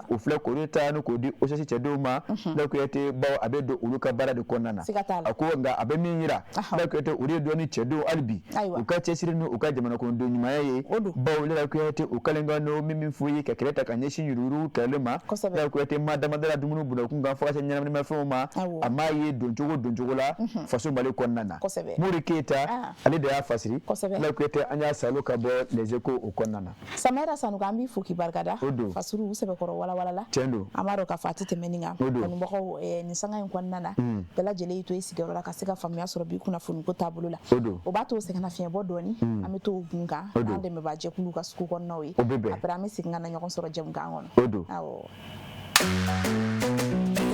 o filɛ k'olu ta ni k'o di OCS cɛdenw ma, Lala Kuyate, bawo a bɛ don olu ka baara de kɔnɔna na. A ko nka a bɛ min yira, Lala Kuyate, o de ye dɔɔni cɛdenw hali bi u ka cɛsiri ni u ka jamana kɔnɔden ɲumanya ye, bawo, Lala Kuyate, u kalen ka n'o min f'u ye ka kɛlɛ ta ka ɲɛsin yuruguyurugu kɛlɛli ma, Lala Kuyate, ma dama dala dumuni bundakun kan fo ka se ɲɛnaminimafɛnw ma, a m'a ye doncogo doncogo la faso Mali kɔnɔna na. Mori Keyita, ale de y'a fasiri. Lala Kuyate, an y'a salo ka bɔ Les Échos o kɔnɔna na. Samayɛrɛ Sanogo, an b'i fo k'i barikada. O don. Fasiriw u sɛbɛkɔrɔ walawala la. Tiɲɛ don. An b'a dɔn k'a fɔ a tɛ tɛmɛ nin kan. O don. Kanubagaw, nin sanga in kɔnɔna na, bɛɛ lajɛlen y'i to i sigiyɔrɔ la ka se ka faamuya sɔrɔ bi kunnafoni ko taabolo la. O don. O b'a to sɛgɛnnafiɲɛbɔ dɔɔni, an bɛ t'o gun kan. O don. N'an dɛmɛbaa jɛkuluw ka sugu kɔnɔnaw ye. O bɛ bɛn. Après an bɛ segin ka na ɲɔgɔn sɔrɔ jɛmukan kɔnɔ. O don. Awɔ.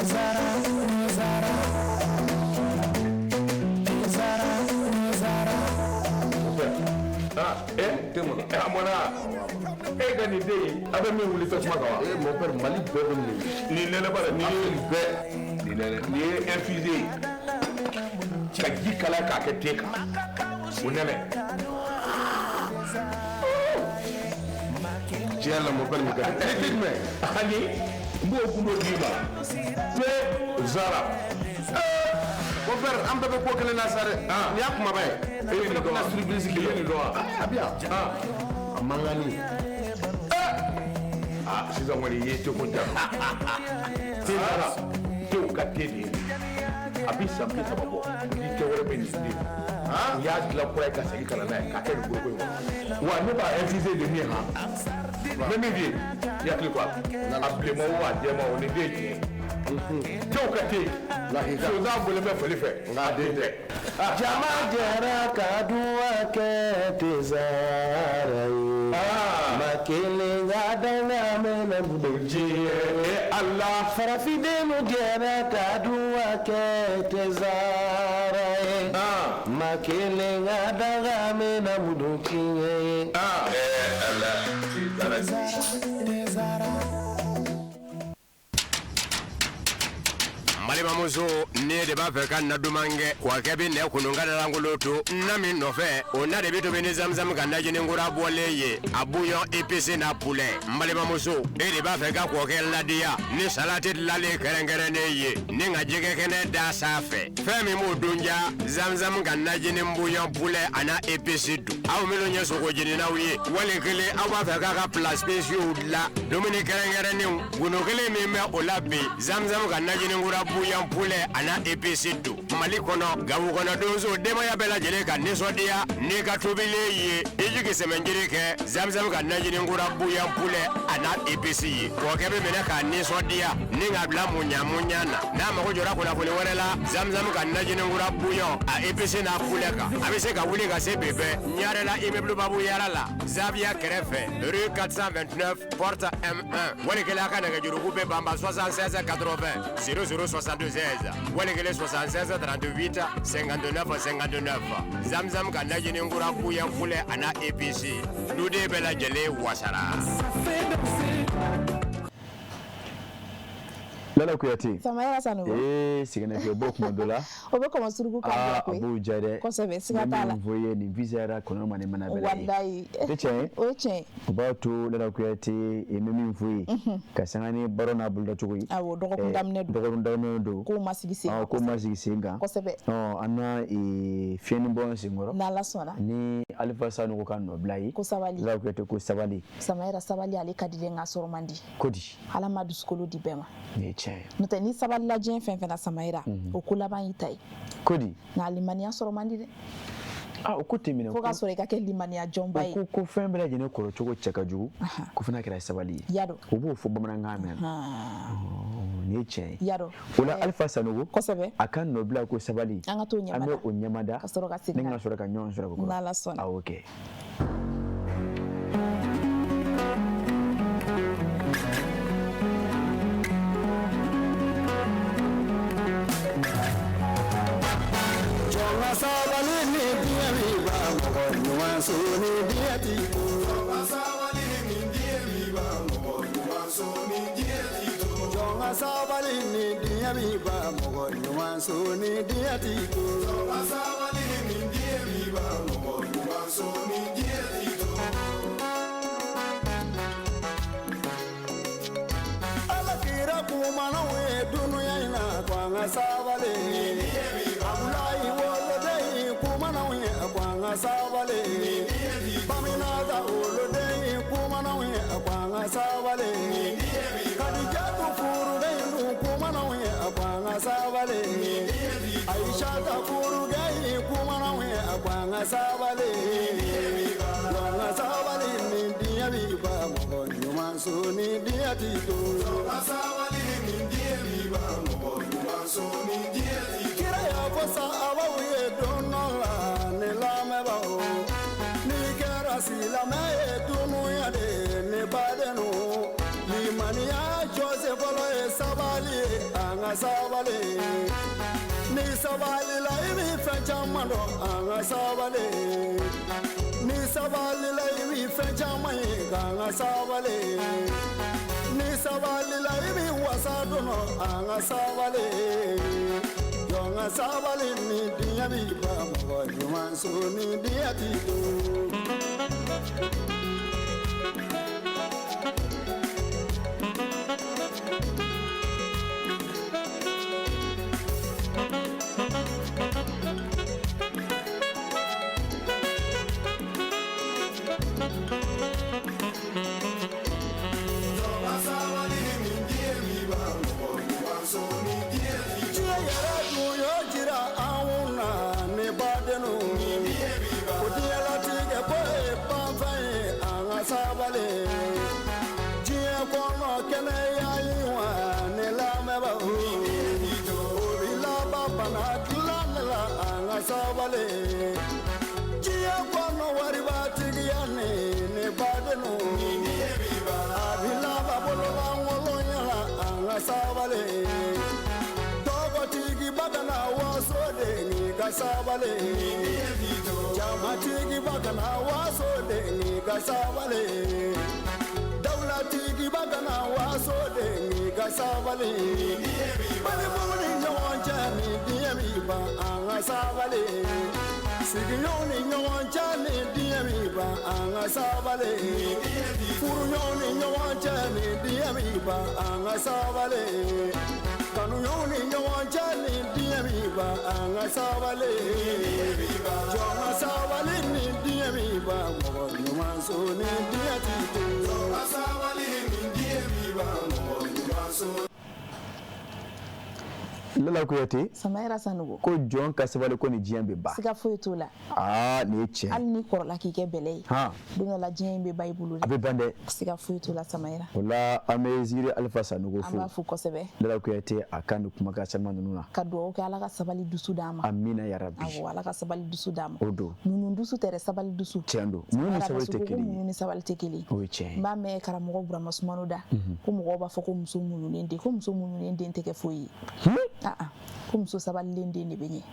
Zara, Zara, Zara, Zara. Ah, eh, a mɔna e ka. nin den ye a bɛ min wuli tasuma kan wa. Mon père, Mali bɛɛ bɛ nin nin nɛnɛ ba la nin ye bɛɛ nin nɛnɛ nin ye infusé ye ka ji kalaya k'a kɛ te kan o nɛnɛ. Tiɲɛ la mon père nin ka di. E tɛ jumɛn ani n b'o gundo d'i ma te zara. Mon père, an bɛɛ bɛ ko kelen na sa dɛ. Nin y'a kumaba ye. E ye nin dɔn wa? Surprise E ye nin dɔn wa? A bɛ yan. A mankanni. Ah, sisan kɔni i ye teko ja. Te zara tew ka te de ye a bɛ san 30 bɔ ni te wɛrɛ bɛ nin den u y'a dilan kura ye ka segin ka na n'a ye k'a kɛ nin foroko in kɔnɔ wa ne b'a infusé de min han n bɛ min f'i ye i hakili to a la a bilenman o a jɛman o nin den ye tiɲɛ ye tew ka te sonsan bɔlen bɛ fali fɛ nka a den tɛ. Jama jɛra ka duwa kɛ tezara ye. Ma kelen ka danga mɛnɛ Diɲɛ Ala. Farafindenw jɛra ka duwa kɛ tezara ye. Ma kelen ka danga mɛnɛ mudu tiɲɛ ye. Ala tezara. Balimamuso ne de b'a fɛ ka na duman kɛ kɔkɛ bɛ nɛ kunun ka lankolon to na min nɔfɛ o na de bɛ tobi ni zamzam ka najini kura bɔlen ye a bouillon épicé n'a poulet. N balimamuso e de b'a fɛ ka kɔkɛ ladiya ni salati dilanlen kɛrɛnkɛrɛnnen ye ni ka jɛgɛ kɛnɛ da sanfɛ fɛn min b'o dun ja zamzam ka najini bouillon poulet a n'a épicé dun. Aw minnu ye sogo jeninaw ye wali kelen aw b'a fɛ k'a ka plat spéciaux dilan dumuni kɛrɛnkɛrɛnnenw gundo kelen min bɛ o la bi zamzam ka najini kura bouillon poulet a n'a épicé don. Mali kɔnɔ Gawo kɔnɔ donso denbaya bɛɛ lajɛlen ka nisɔndiya n'i ka tobilen ye i jigi sɛmɛnjiri kɛ zamzam ka najini kura bouillon poulet a n'a épicé ye. Kɔkɛ bɛ minɛ k'a nisɔndiya ni k'a bila muɲa muɲa na n'a mago jɔra kunnafoni wɛrɛ la zamzam ka najini kura bouillon a épicé n'a poulet kan. A bɛ se ka wuli ka se bi bɛɛ Ɲarela immeuble Babu Yara la Zavia kɛrɛfɛ rue 429 porte M1 wali kelen a ka nɛgɛjuruku bɛ banba 76 80 00 76 wali kelen 76 38 59 59 zamzam ka najini kura bouillon poulet a n'a épicé duden bɛɛ lajɛlen wasara. Lala Kuyate. Samayɛrɛ Sanogo. Ee sɛgɛnnafiɲɛbɔ bɔ kuma dɔ la. O bɛ kɔmɔ suruku kan bila koyi. A b'o diya dɛ. Kosɛbɛ siga t'a la. N bɛ min fɔ i ye nin fisayara kɔnɔ ma ni mana bɛlɛ ye. Walayi. O tɛ tiɲɛ ye? O ye tiɲɛ ye. O b'a to Lala Kuyate n bɛ min fɔ i ye. Ka sanga ni baara n'a bolodacogo ye. Awɔ dɔgɔkun daminɛ don. Dɔgɔkun daminɛ don. Kow ma sigi sen kan. Kow ma sigi sen kan. Kosɛbɛ. An na fiɲɛni bɔ an senkɔrɔ. N'Ala sɔnna. Ni Alifa Sanogo ka nɔbila ye. Ko sabali. Lala Kuyate ko sabali. Samayɛrɛ sabali ale ka di dɛ nka sɔrɔ man di. Ko di? Ala ma dusukolo di bɛɛ ma. Nin ye tiɲɛ ye. N'o tɛ ni sabalila diɲɛ fɛn fɛn na Samayɛrɛ o ko laban y'i ta ye. Ko di? Nka limaniya sɔrɔ man di dɛ. O ko tɛ minɛ. Fo ka sɔrɔ i ka kɛ limaniya jɔnba ye. O ko fɛn bɛɛ lajɛlen kɔrɔ cogo cɛ ka jugu. Ko fana kɛra sabali ye. Y'a dɔn. O b'o fɔ bamanankan mɛn. Nin ye tiɲɛ ye. Y'a dɔn. O la Alifa Sanogo. Kosɛbɛ. A ka nɔbila ko sabali. An ka t'o ɲɛmada. An bɛ o ɲɛmada. Ka sɔrɔ ka segin. Ni ka sɔrɔ ka ɲɔgɔn sɔrɔ ko kɔrɔ. N'Ala sɔnna. Awɔ kɛ. Sabali ni diɲɛ min b'a mɔgɔ ɲuman so ni diɲɛ t'i to. Jɔn sabali ni diɲɛ min b'a mɔgɔ ɲuman so ni diɲɛ t'i to. Jɔn sabali ni diɲɛ min b'a mɔgɔ ɲuman so ni diɲɛ t'i to. Jɔn sabali ni diɲɛ min b'a mɔgɔ ɲuman so ni diɲɛ t'i to. Ala kira kumanaw ye dunuya in na ko an ka sabali. Abulayi woloden kumanaw ye ko an ka sabali. Baminata woloden kumanaw ye ko an ka sabali. Kadijatu furuden dun kumanaw ye ko an ka sabali. Ayisata furugen kumanaw ye ko an ka sabali. Jɔn ka sabali ni diɲɛ bi ban mɔgɔ ɲuman so ni diɲɛ t'i to. Jɔn ka sabali ni diɲɛ bi ban mɔgɔ ɲuman so ni diɲɛ t'i to. Kira y'a fɔ sahabaw ye don dɔ la ne lamɛnbaaw n'i kɛra silamɛ ye dunuya de ne badenw limaniya jɔsen fɔlɔ ye sabali ye an ka sabali ni sabalila i bɛ fɛn caman dɔn an ka sabali. Ni sabalila i bi fɛn caman ye k'an ka sabali. Ni sabalila i bi wasa dɔn an ka sabali. Jɔn ka sabali ni diɲɛ bi ban mɔgɔ ɲuman so ni diɲɛ ti to. Diɲɛ yɛrɛ dun y'o jira anw na ne badenw. Ko diɲɛlatigɛ ko ye banfɛn ye an ka sabali. Diɲɛ kɔnɔ kɛnɛya ye wa ne lamɛnbaaw. O bi laban bana dilan de la an ka sabali. Diɲɛ kɔnɔ waribatigiya ni ne badenw. A bi laban bololankolon la an ka sabali. Tɔgɔtigiba kana waso de n'i ka sabali. Jamatigiba kana waso de n'i ka sabali. Dawulatigiba kana waso de n'i ka sabali. Balimaw ni ɲɔgɔn cɛ ni diɲɛ bi ban an ka sabali. Sigiɲɔgɔnw ni ɲɔgɔn cɛ ni diɲɛ bi ban an ka sabali. Furuɲɔgɔnw ni ɲɔgɔn cɛ ni diɲɛ bi ban an ka sabali. Kanuɲɔgɔnw ni ɲɔgɔn cɛ ni diɲɛ bi ban an ka sabali. Jɔn ka sabali ni diɲɛ bi ban mɔgɔ ɲuman so ni diɲɛ ti to. Jɔn ka sabali ni diɲɛ bi ban mɔgɔ ɲuman so. Lala Kuyate. Samayira Sanogo. Ko jɔn ka sabali ko ni diɲɛ bɛ ban. Siga foyi t'o la. Aa nin ye tiɲɛ. Hali n'i kɔrɔla k'i kɛ bɛlɛ ye. Don dɔ la diɲɛ in bɛ ban i bolo. A bɛ ban dɛ. Siga foyi t'o la Samayira. O la an bɛ Zikiri Alifa Sanogo fo. An b'a fo kosɛbɛ. Lala Kuyate a kan ni kumakan caman ninnu na. Ka dugawu kɛ Ala ka sabali dusu d'an ma. Amina yarabi. Awɔ Ala ka sabali dusu d'an ma. O don. Muɲu dusu tɛ dɛ sabali dusu. Tiɲɛ don. Muɲu ni sabali tɛ kelen ye. Muɲu ni sabali tɛ kelen ye. O ye tiɲɛ ye. N b'a mɛn karamɔgɔ Burama Sumano da. Ko mɔgɔw b'a fɔ ko muso muɲunen den ko muso muɲunen den tɛ kɛ foyi ye. Ko muso sabalilen den de bɛ ɲɛ.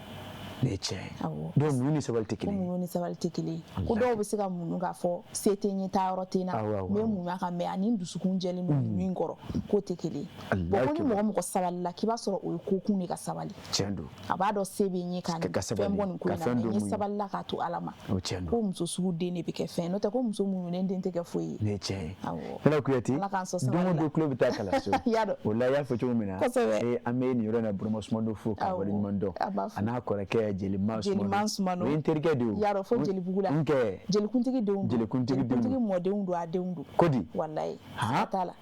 Ne ye tiɲɛ ye. Awɔ. Donc muɲu ni sabali tɛ kelen ye. Ko muɲu ni sabali tɛ kelen ye. Ko dɔw bɛ se ka muɲu k'a fɔ se tɛ n ye taayɔrɔ tɛ n na. N bɛ muɲu a kan mais ani n dusukun jɛlen don muɲu in kɔrɔ k'o tɛ kelen ye. Bon ko ni mɔgɔ mɔgɔ sabalila k'i b'a sɔrɔ o ye ko kun de ka sabali. Tiɲɛ don. A b'a dɔn se bɛ n ye ka fɛn bɔ nin ko in na mais n ye sabalila k'a to Ala ma. O tiɲɛ don. Ko muso sugu den de bɛ kɛ fɛn n'o tɛ ko muso muɲunen den tɛ kɛ foyi ye. Ne ye tiɲɛ ye. Awɔ. Lala Kuyate. Ala k'an sɔn sabali la. Don o don tulo bɛ taa kalanso. I y'a dɔn. O la i y'a fɔ cogo min na. Kosɛbɛ. An bɛ nin yɔrɔ in na Burama Sumano fo k'a waleɲuman dɔn. A n'a kɔrɔkɛ Jelima Sumano. O ye n terikɛ de ye. I y'a dɔn fo Jelibugu la. N kɛ. Jelikuntigi denw don. Jelikuntigi denw. Jelikuntigi mɔdenw don a denw don. Ko di? Walayi. Siga t'a la.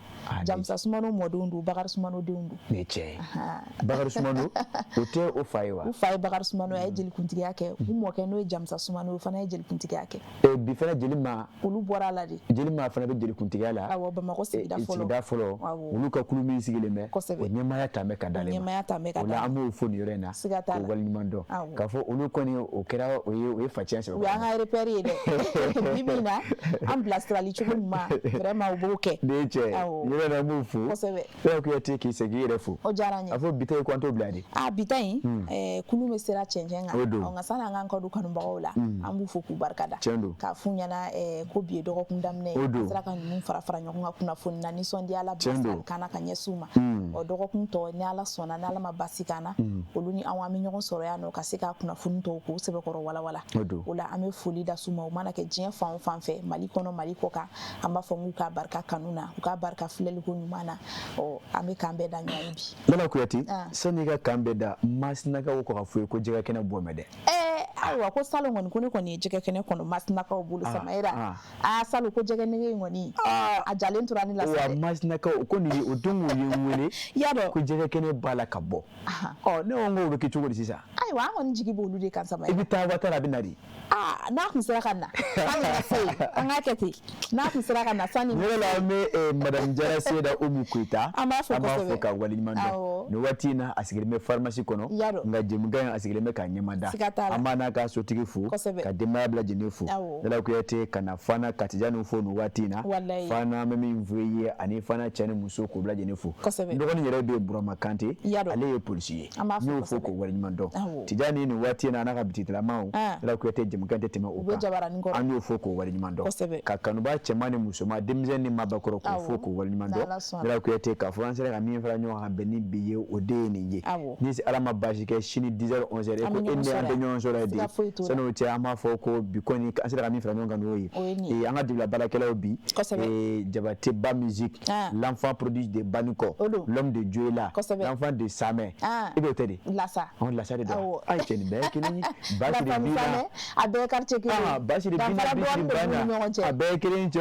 Jamisa Sumano mɔdenw don Bakari Sumano denw don. Ne ye tiɲɛ ye. Bakari Sumano o tɛ o fa ye wa? U fa ye Bakari Sumano a ye jelikuntigiya kɛ. U mɔkɛ n'o ye Jamisa Sumano o fana ye jelikuntigi kɛ. Bi fana Jelima. Olu bɔra a la de. Jelima fana bɛ jelikuntigiya la. Awɔ Bamakɔ sigida fɔlɔ. Sigida fɔlɔ. Olu ka kulu min sigilen bɛ. Kosɛbɛ. O ɲɛmaaya ta bɛ ka d'ale ma. O ɲɛmaaya ta bɛ ka d'ale ma. O la an b'o fo nin yɔrɔ in na. Siga t'a la. K'o waleɲuman dɔn. K'a fɔ olu kɔni o kɛra o ye facɛn sɛbɛ. U y'an ka repère ye dɛ. Bi bi in na an bilasirali cogo ɲuman vraiment u b'o kɛ. Ne ye tiɲɛ ye. Yɔrɔ in na an b'u fo. Kosɛbɛ. Lala Kuyate k'i segin i yɛrɛ fo. O diyara n ye. A fɔ bi ta in ko an t'o bila de. A bi ta in kulu bɛ sera cɛncɛn kan. O don. Nka sani an k'an kɔ don kanubagaw la. An b'u fo k'u barika da. Tiɲɛ don. K'a f'u ɲɛna ko bi ye dɔgɔkun daminɛ ye. O don. An sera ka ninnu fara fara ɲɔgɔn kan kunnafoni na nisɔndiya la Tiɲɛ don. bilasirali kan na ka ɲɛsin u ma. Ɔ dɔgɔkun tɔ ni Ala sɔnna ni Ala ma basi k'an na. Olu ni anw an bɛ ɲɔgɔn sɔrɔ yan nɔ ka se ka kunnafoni tɔw k'u sɛbɛkɔrɔ walawala. O don. O la an bɛ foli da s'u ma u mana kɛ diɲɛ fan o fan fɛ Mali kɔnɔ Mali kɔ kan an b'a fɔ k'u ka barika kanu na u ka barika filɛliko ɲuman na ɔ an bɛ k'an bɛɛ da ɲɔgɔn ye bi. Lala Kuyate sani i ka k'an bɛɛ da Masinakaw ko k'a fɔ ye ko jɛgɛ kɛnɛ bɔ mɛ dɛ. Ayiwa ko salon kɔni ko ne kɔni ye jɛgɛ kɛnɛ kɔnɔ Masinakaw bolo Samayira aa salon ko jɛgɛ nege in kɔni a jalen tora ne la sa dɛ. Wa Masinakaw ko nin o don u ye n wele. I y'a dɔn ko jɛgɛ kɛnɛ b'a la ka bɔ. Ɔ ne ko n k'o bɛ kɛ cogo di sisan. Ayiwa an kɔni jigi b'olu de kan Samayira. I bɛ taa Watara a bɛ na de. Aa n'a kun sera ka na sani ka se yen an k'a kɛ ten n'a kun sera ka na sani. Nin yɔrɔ la an bɛ madame Jara Seyida Umu Koyita. An b'a fo kosɛbɛ. An b'a fo ka waleɲuman dɔn. Nin waati in na a sigilen bɛ pharmacie kɔnɔ. I y'a dɔn. Nka jɛmukan in a sigilen bɛ k'a ɲɛmada. Siga t'a la. An b'a n'a ka sotigi fo. Kosɛbɛ. Ka denbaya bɛɛ lajɛlen fo. Awɔ. Lala Kuyate ka na Fana Katijani fo nin waati in na. Walayi. Fana an bɛ min fɔ i ye ani Fana cɛ ni muso k'u bɛɛ lajɛlen fo. Kosɛbɛ. N dɔgɔnin yɛrɛ bɛ yen Burama Kante. I y'a dɔn. Ale ye polisi ye. An b'a fo N y'o fo kosɛbɛ. k'o waleɲuman dɔn. Awɔ. Tijani nin waati in na n'a ka bitigilamaaw Lala Kuyate jɛmukan tɛ tɛmɛ o kan, an y'o fo k'o waleɲuman dɔn, ka kanuba cɛman ni musoman, denmisɛn ni maabakɔrɔ k'o fo k'o waleɲuman dɔn. Lala Kuyate k'a fɔ an sera ka min fara ɲɔgɔn kan bɛn ni bi ye, o de ye nin ye. Ni Ala ma baasi kɛ sini 10h 11h e ko e ni an tɛ ɲɔgɔn sɔrɔ yen de, sani o cɛ an b'a fɔ ko bi kɔni an sera ka min fara ɲɔgɔn kan n'o ye an ka dibila baarakɛlaw bi Jabate Ba Musique, l'enfant prodige de Banikɔ, l'homme de Joëla, l'enfant de Samɛ, i b'o tɛ de Lasa, Lasa de don, ayi cɛ nin bɛɛ ye kelen ye, Basi de b'i la, a bɛɛ ye quartier kelen ye, Basi de b'i la, Basi de b'a na, a bɛɛ ye kelen ye cɛ,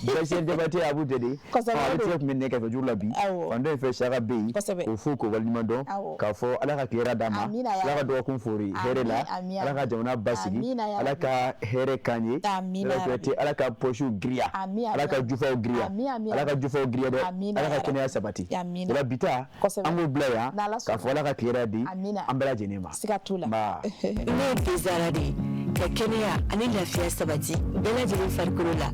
Basi Jabate a b'u tɛ de, ale tɛ tun bɛ nɛgɛ kɛrɛfɛ juru la bi, fan dɔ in fɛ Saka bɛ yen, k'o fo k'o waleɲuman dɔn, k'a fɔ Ala ka tile hɛrɛ d'an ma, Ala ka dɔgɔkun foori hɛrɛ la, Ala ka jamana basigi, Ala ka hɛrɛ k'an ye, Lala Kuyate Ala ka pɔsiw giriya, Ala ka jufaw giriya, Ala ka jufaw giriya dɛ, Ala ka kɛnɛya sabati. O la bi ta an k'o bila yan k'a fɔ Ala ka tile hɛrɛ di an bɛɛ lajɛlen ma. Siga t'o la. Ne ye Bezara de ye, ka kɛnɛya ani lafiya sabati bɛɛ lajɛlen farikolo la.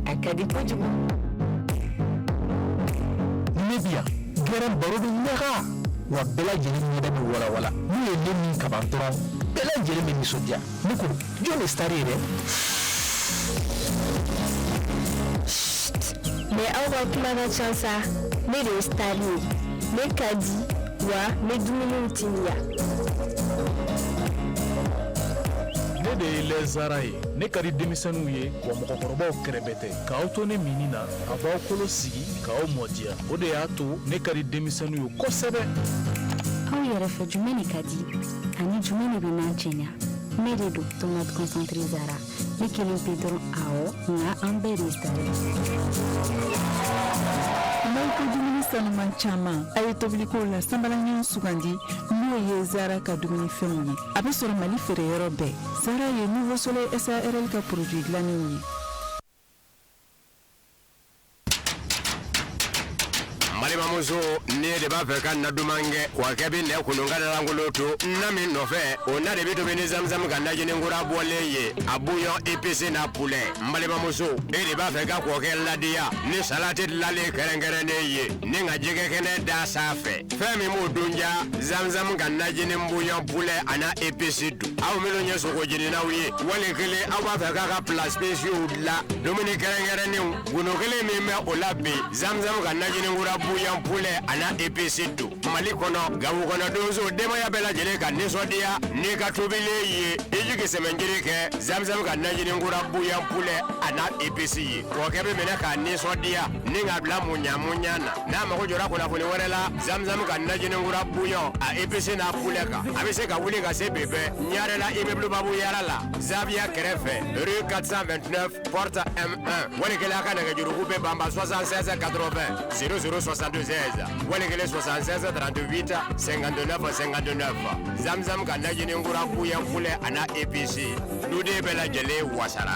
A ka di kojugu. Ne bi yan gɛrɛn baro bɛ ɲaga wa bɛɛ lajɛlen ɲɛda bɛ walawala, n'u ye ne min kaban dɔrɔn bɛɛ lajɛlen bɛ nisɔndiya. Ne ko jɔn de star ye dɛ? Mais aw ka kuma ka ca sa, ne de ye star ye, ne ka di wa n bɛ dumuniw timiya. Ne de ye Lɛzara ye, ne ka di denmisɛnninw ye wa mɔgɔkɔrɔbaw kɛrɛbɛ tɛ. K'aw to ne minni na, a b'aw kolo sigi k'aw mɔdiya, o de y'a to ne ka di denmisɛnninw ye kosɛbɛ. Aw yɛrɛ fɛ jumɛn de ka di ani jumɛn de bɛ n'an cɛɲa? Ne de don tomate concentré Zara, ne kelen pe dɔrɔn, awɔ, nka an bɛɛ de ye star ye. N'aw ko dumuni sanuman caman, a ye tobiliko la sanbalaɲɔgɔn sugandi n'o ye Zara ka dumunifɛnw ye. A bɛ sɔrɔ Mali feereyɔrɔ bɛɛ. Zara ye Nouveau Soleil SARL ka produit dilannenw ye. Balimamuso, ne de b'a fɛ ka na duman kɛ, wa kɛ bɛ nɛ kunun ka lankolon to na min nɔfɛ, o na de bɛ tobi ni zamzam ka najini kura bɔlen ye, a bouillon épicé n'a poulet. N balimamuso, e de b'a fɛ ka kɔkɛ ladiya ni salati dilanlen kɛrɛnkɛrɛnnen ye, ni ka jɛgɛ kɛnɛ da sanfɛ, fɛn min b'o dun ja, zamzam ka najini bouillon poulet a n'a épice dun. Aw minnu ye sogo jeninaw ye, wali kelen aw b'a fɛ k'a ka plat spéciaux dilan, dumuni kɛrɛnkɛrɛnnenw, gundo kelen min bɛ o la bi, zamzam ka najini kura bouillon poulet a n'a épice don. Mali kɔnɔ, Gawo kɔnɔ donso denbaya bɛɛ lajɛlen ka nisɔndiya n'i ka tobilen ye, i jigi sɛmɛnjiri kɛ zamzam ka najini kura bouillon poulet a n'a épice ye. Kɔkɛ bɛ minɛ k'a nisɔndiya ni ka bila muɲa muɲa na. N'a mago jɔra kunnafoni wɛrɛ la, zamzam ka najini kura bouillon a épice n'a poulet kan, a bɛ se ka wuli ka se bi bɛɛ Ɲarela immeuble Babu Yara la, Zaviya kɛrɛfɛ, rue 429 porte M1. Wali kelen a ka nɛgɛjuruku bɛ banba 76 80 00 76, wali kelen 76 38 59 59. Zamzam ka najini kura bouillon poulet a n'a épice, duden bɛɛ lajɛlen wasara.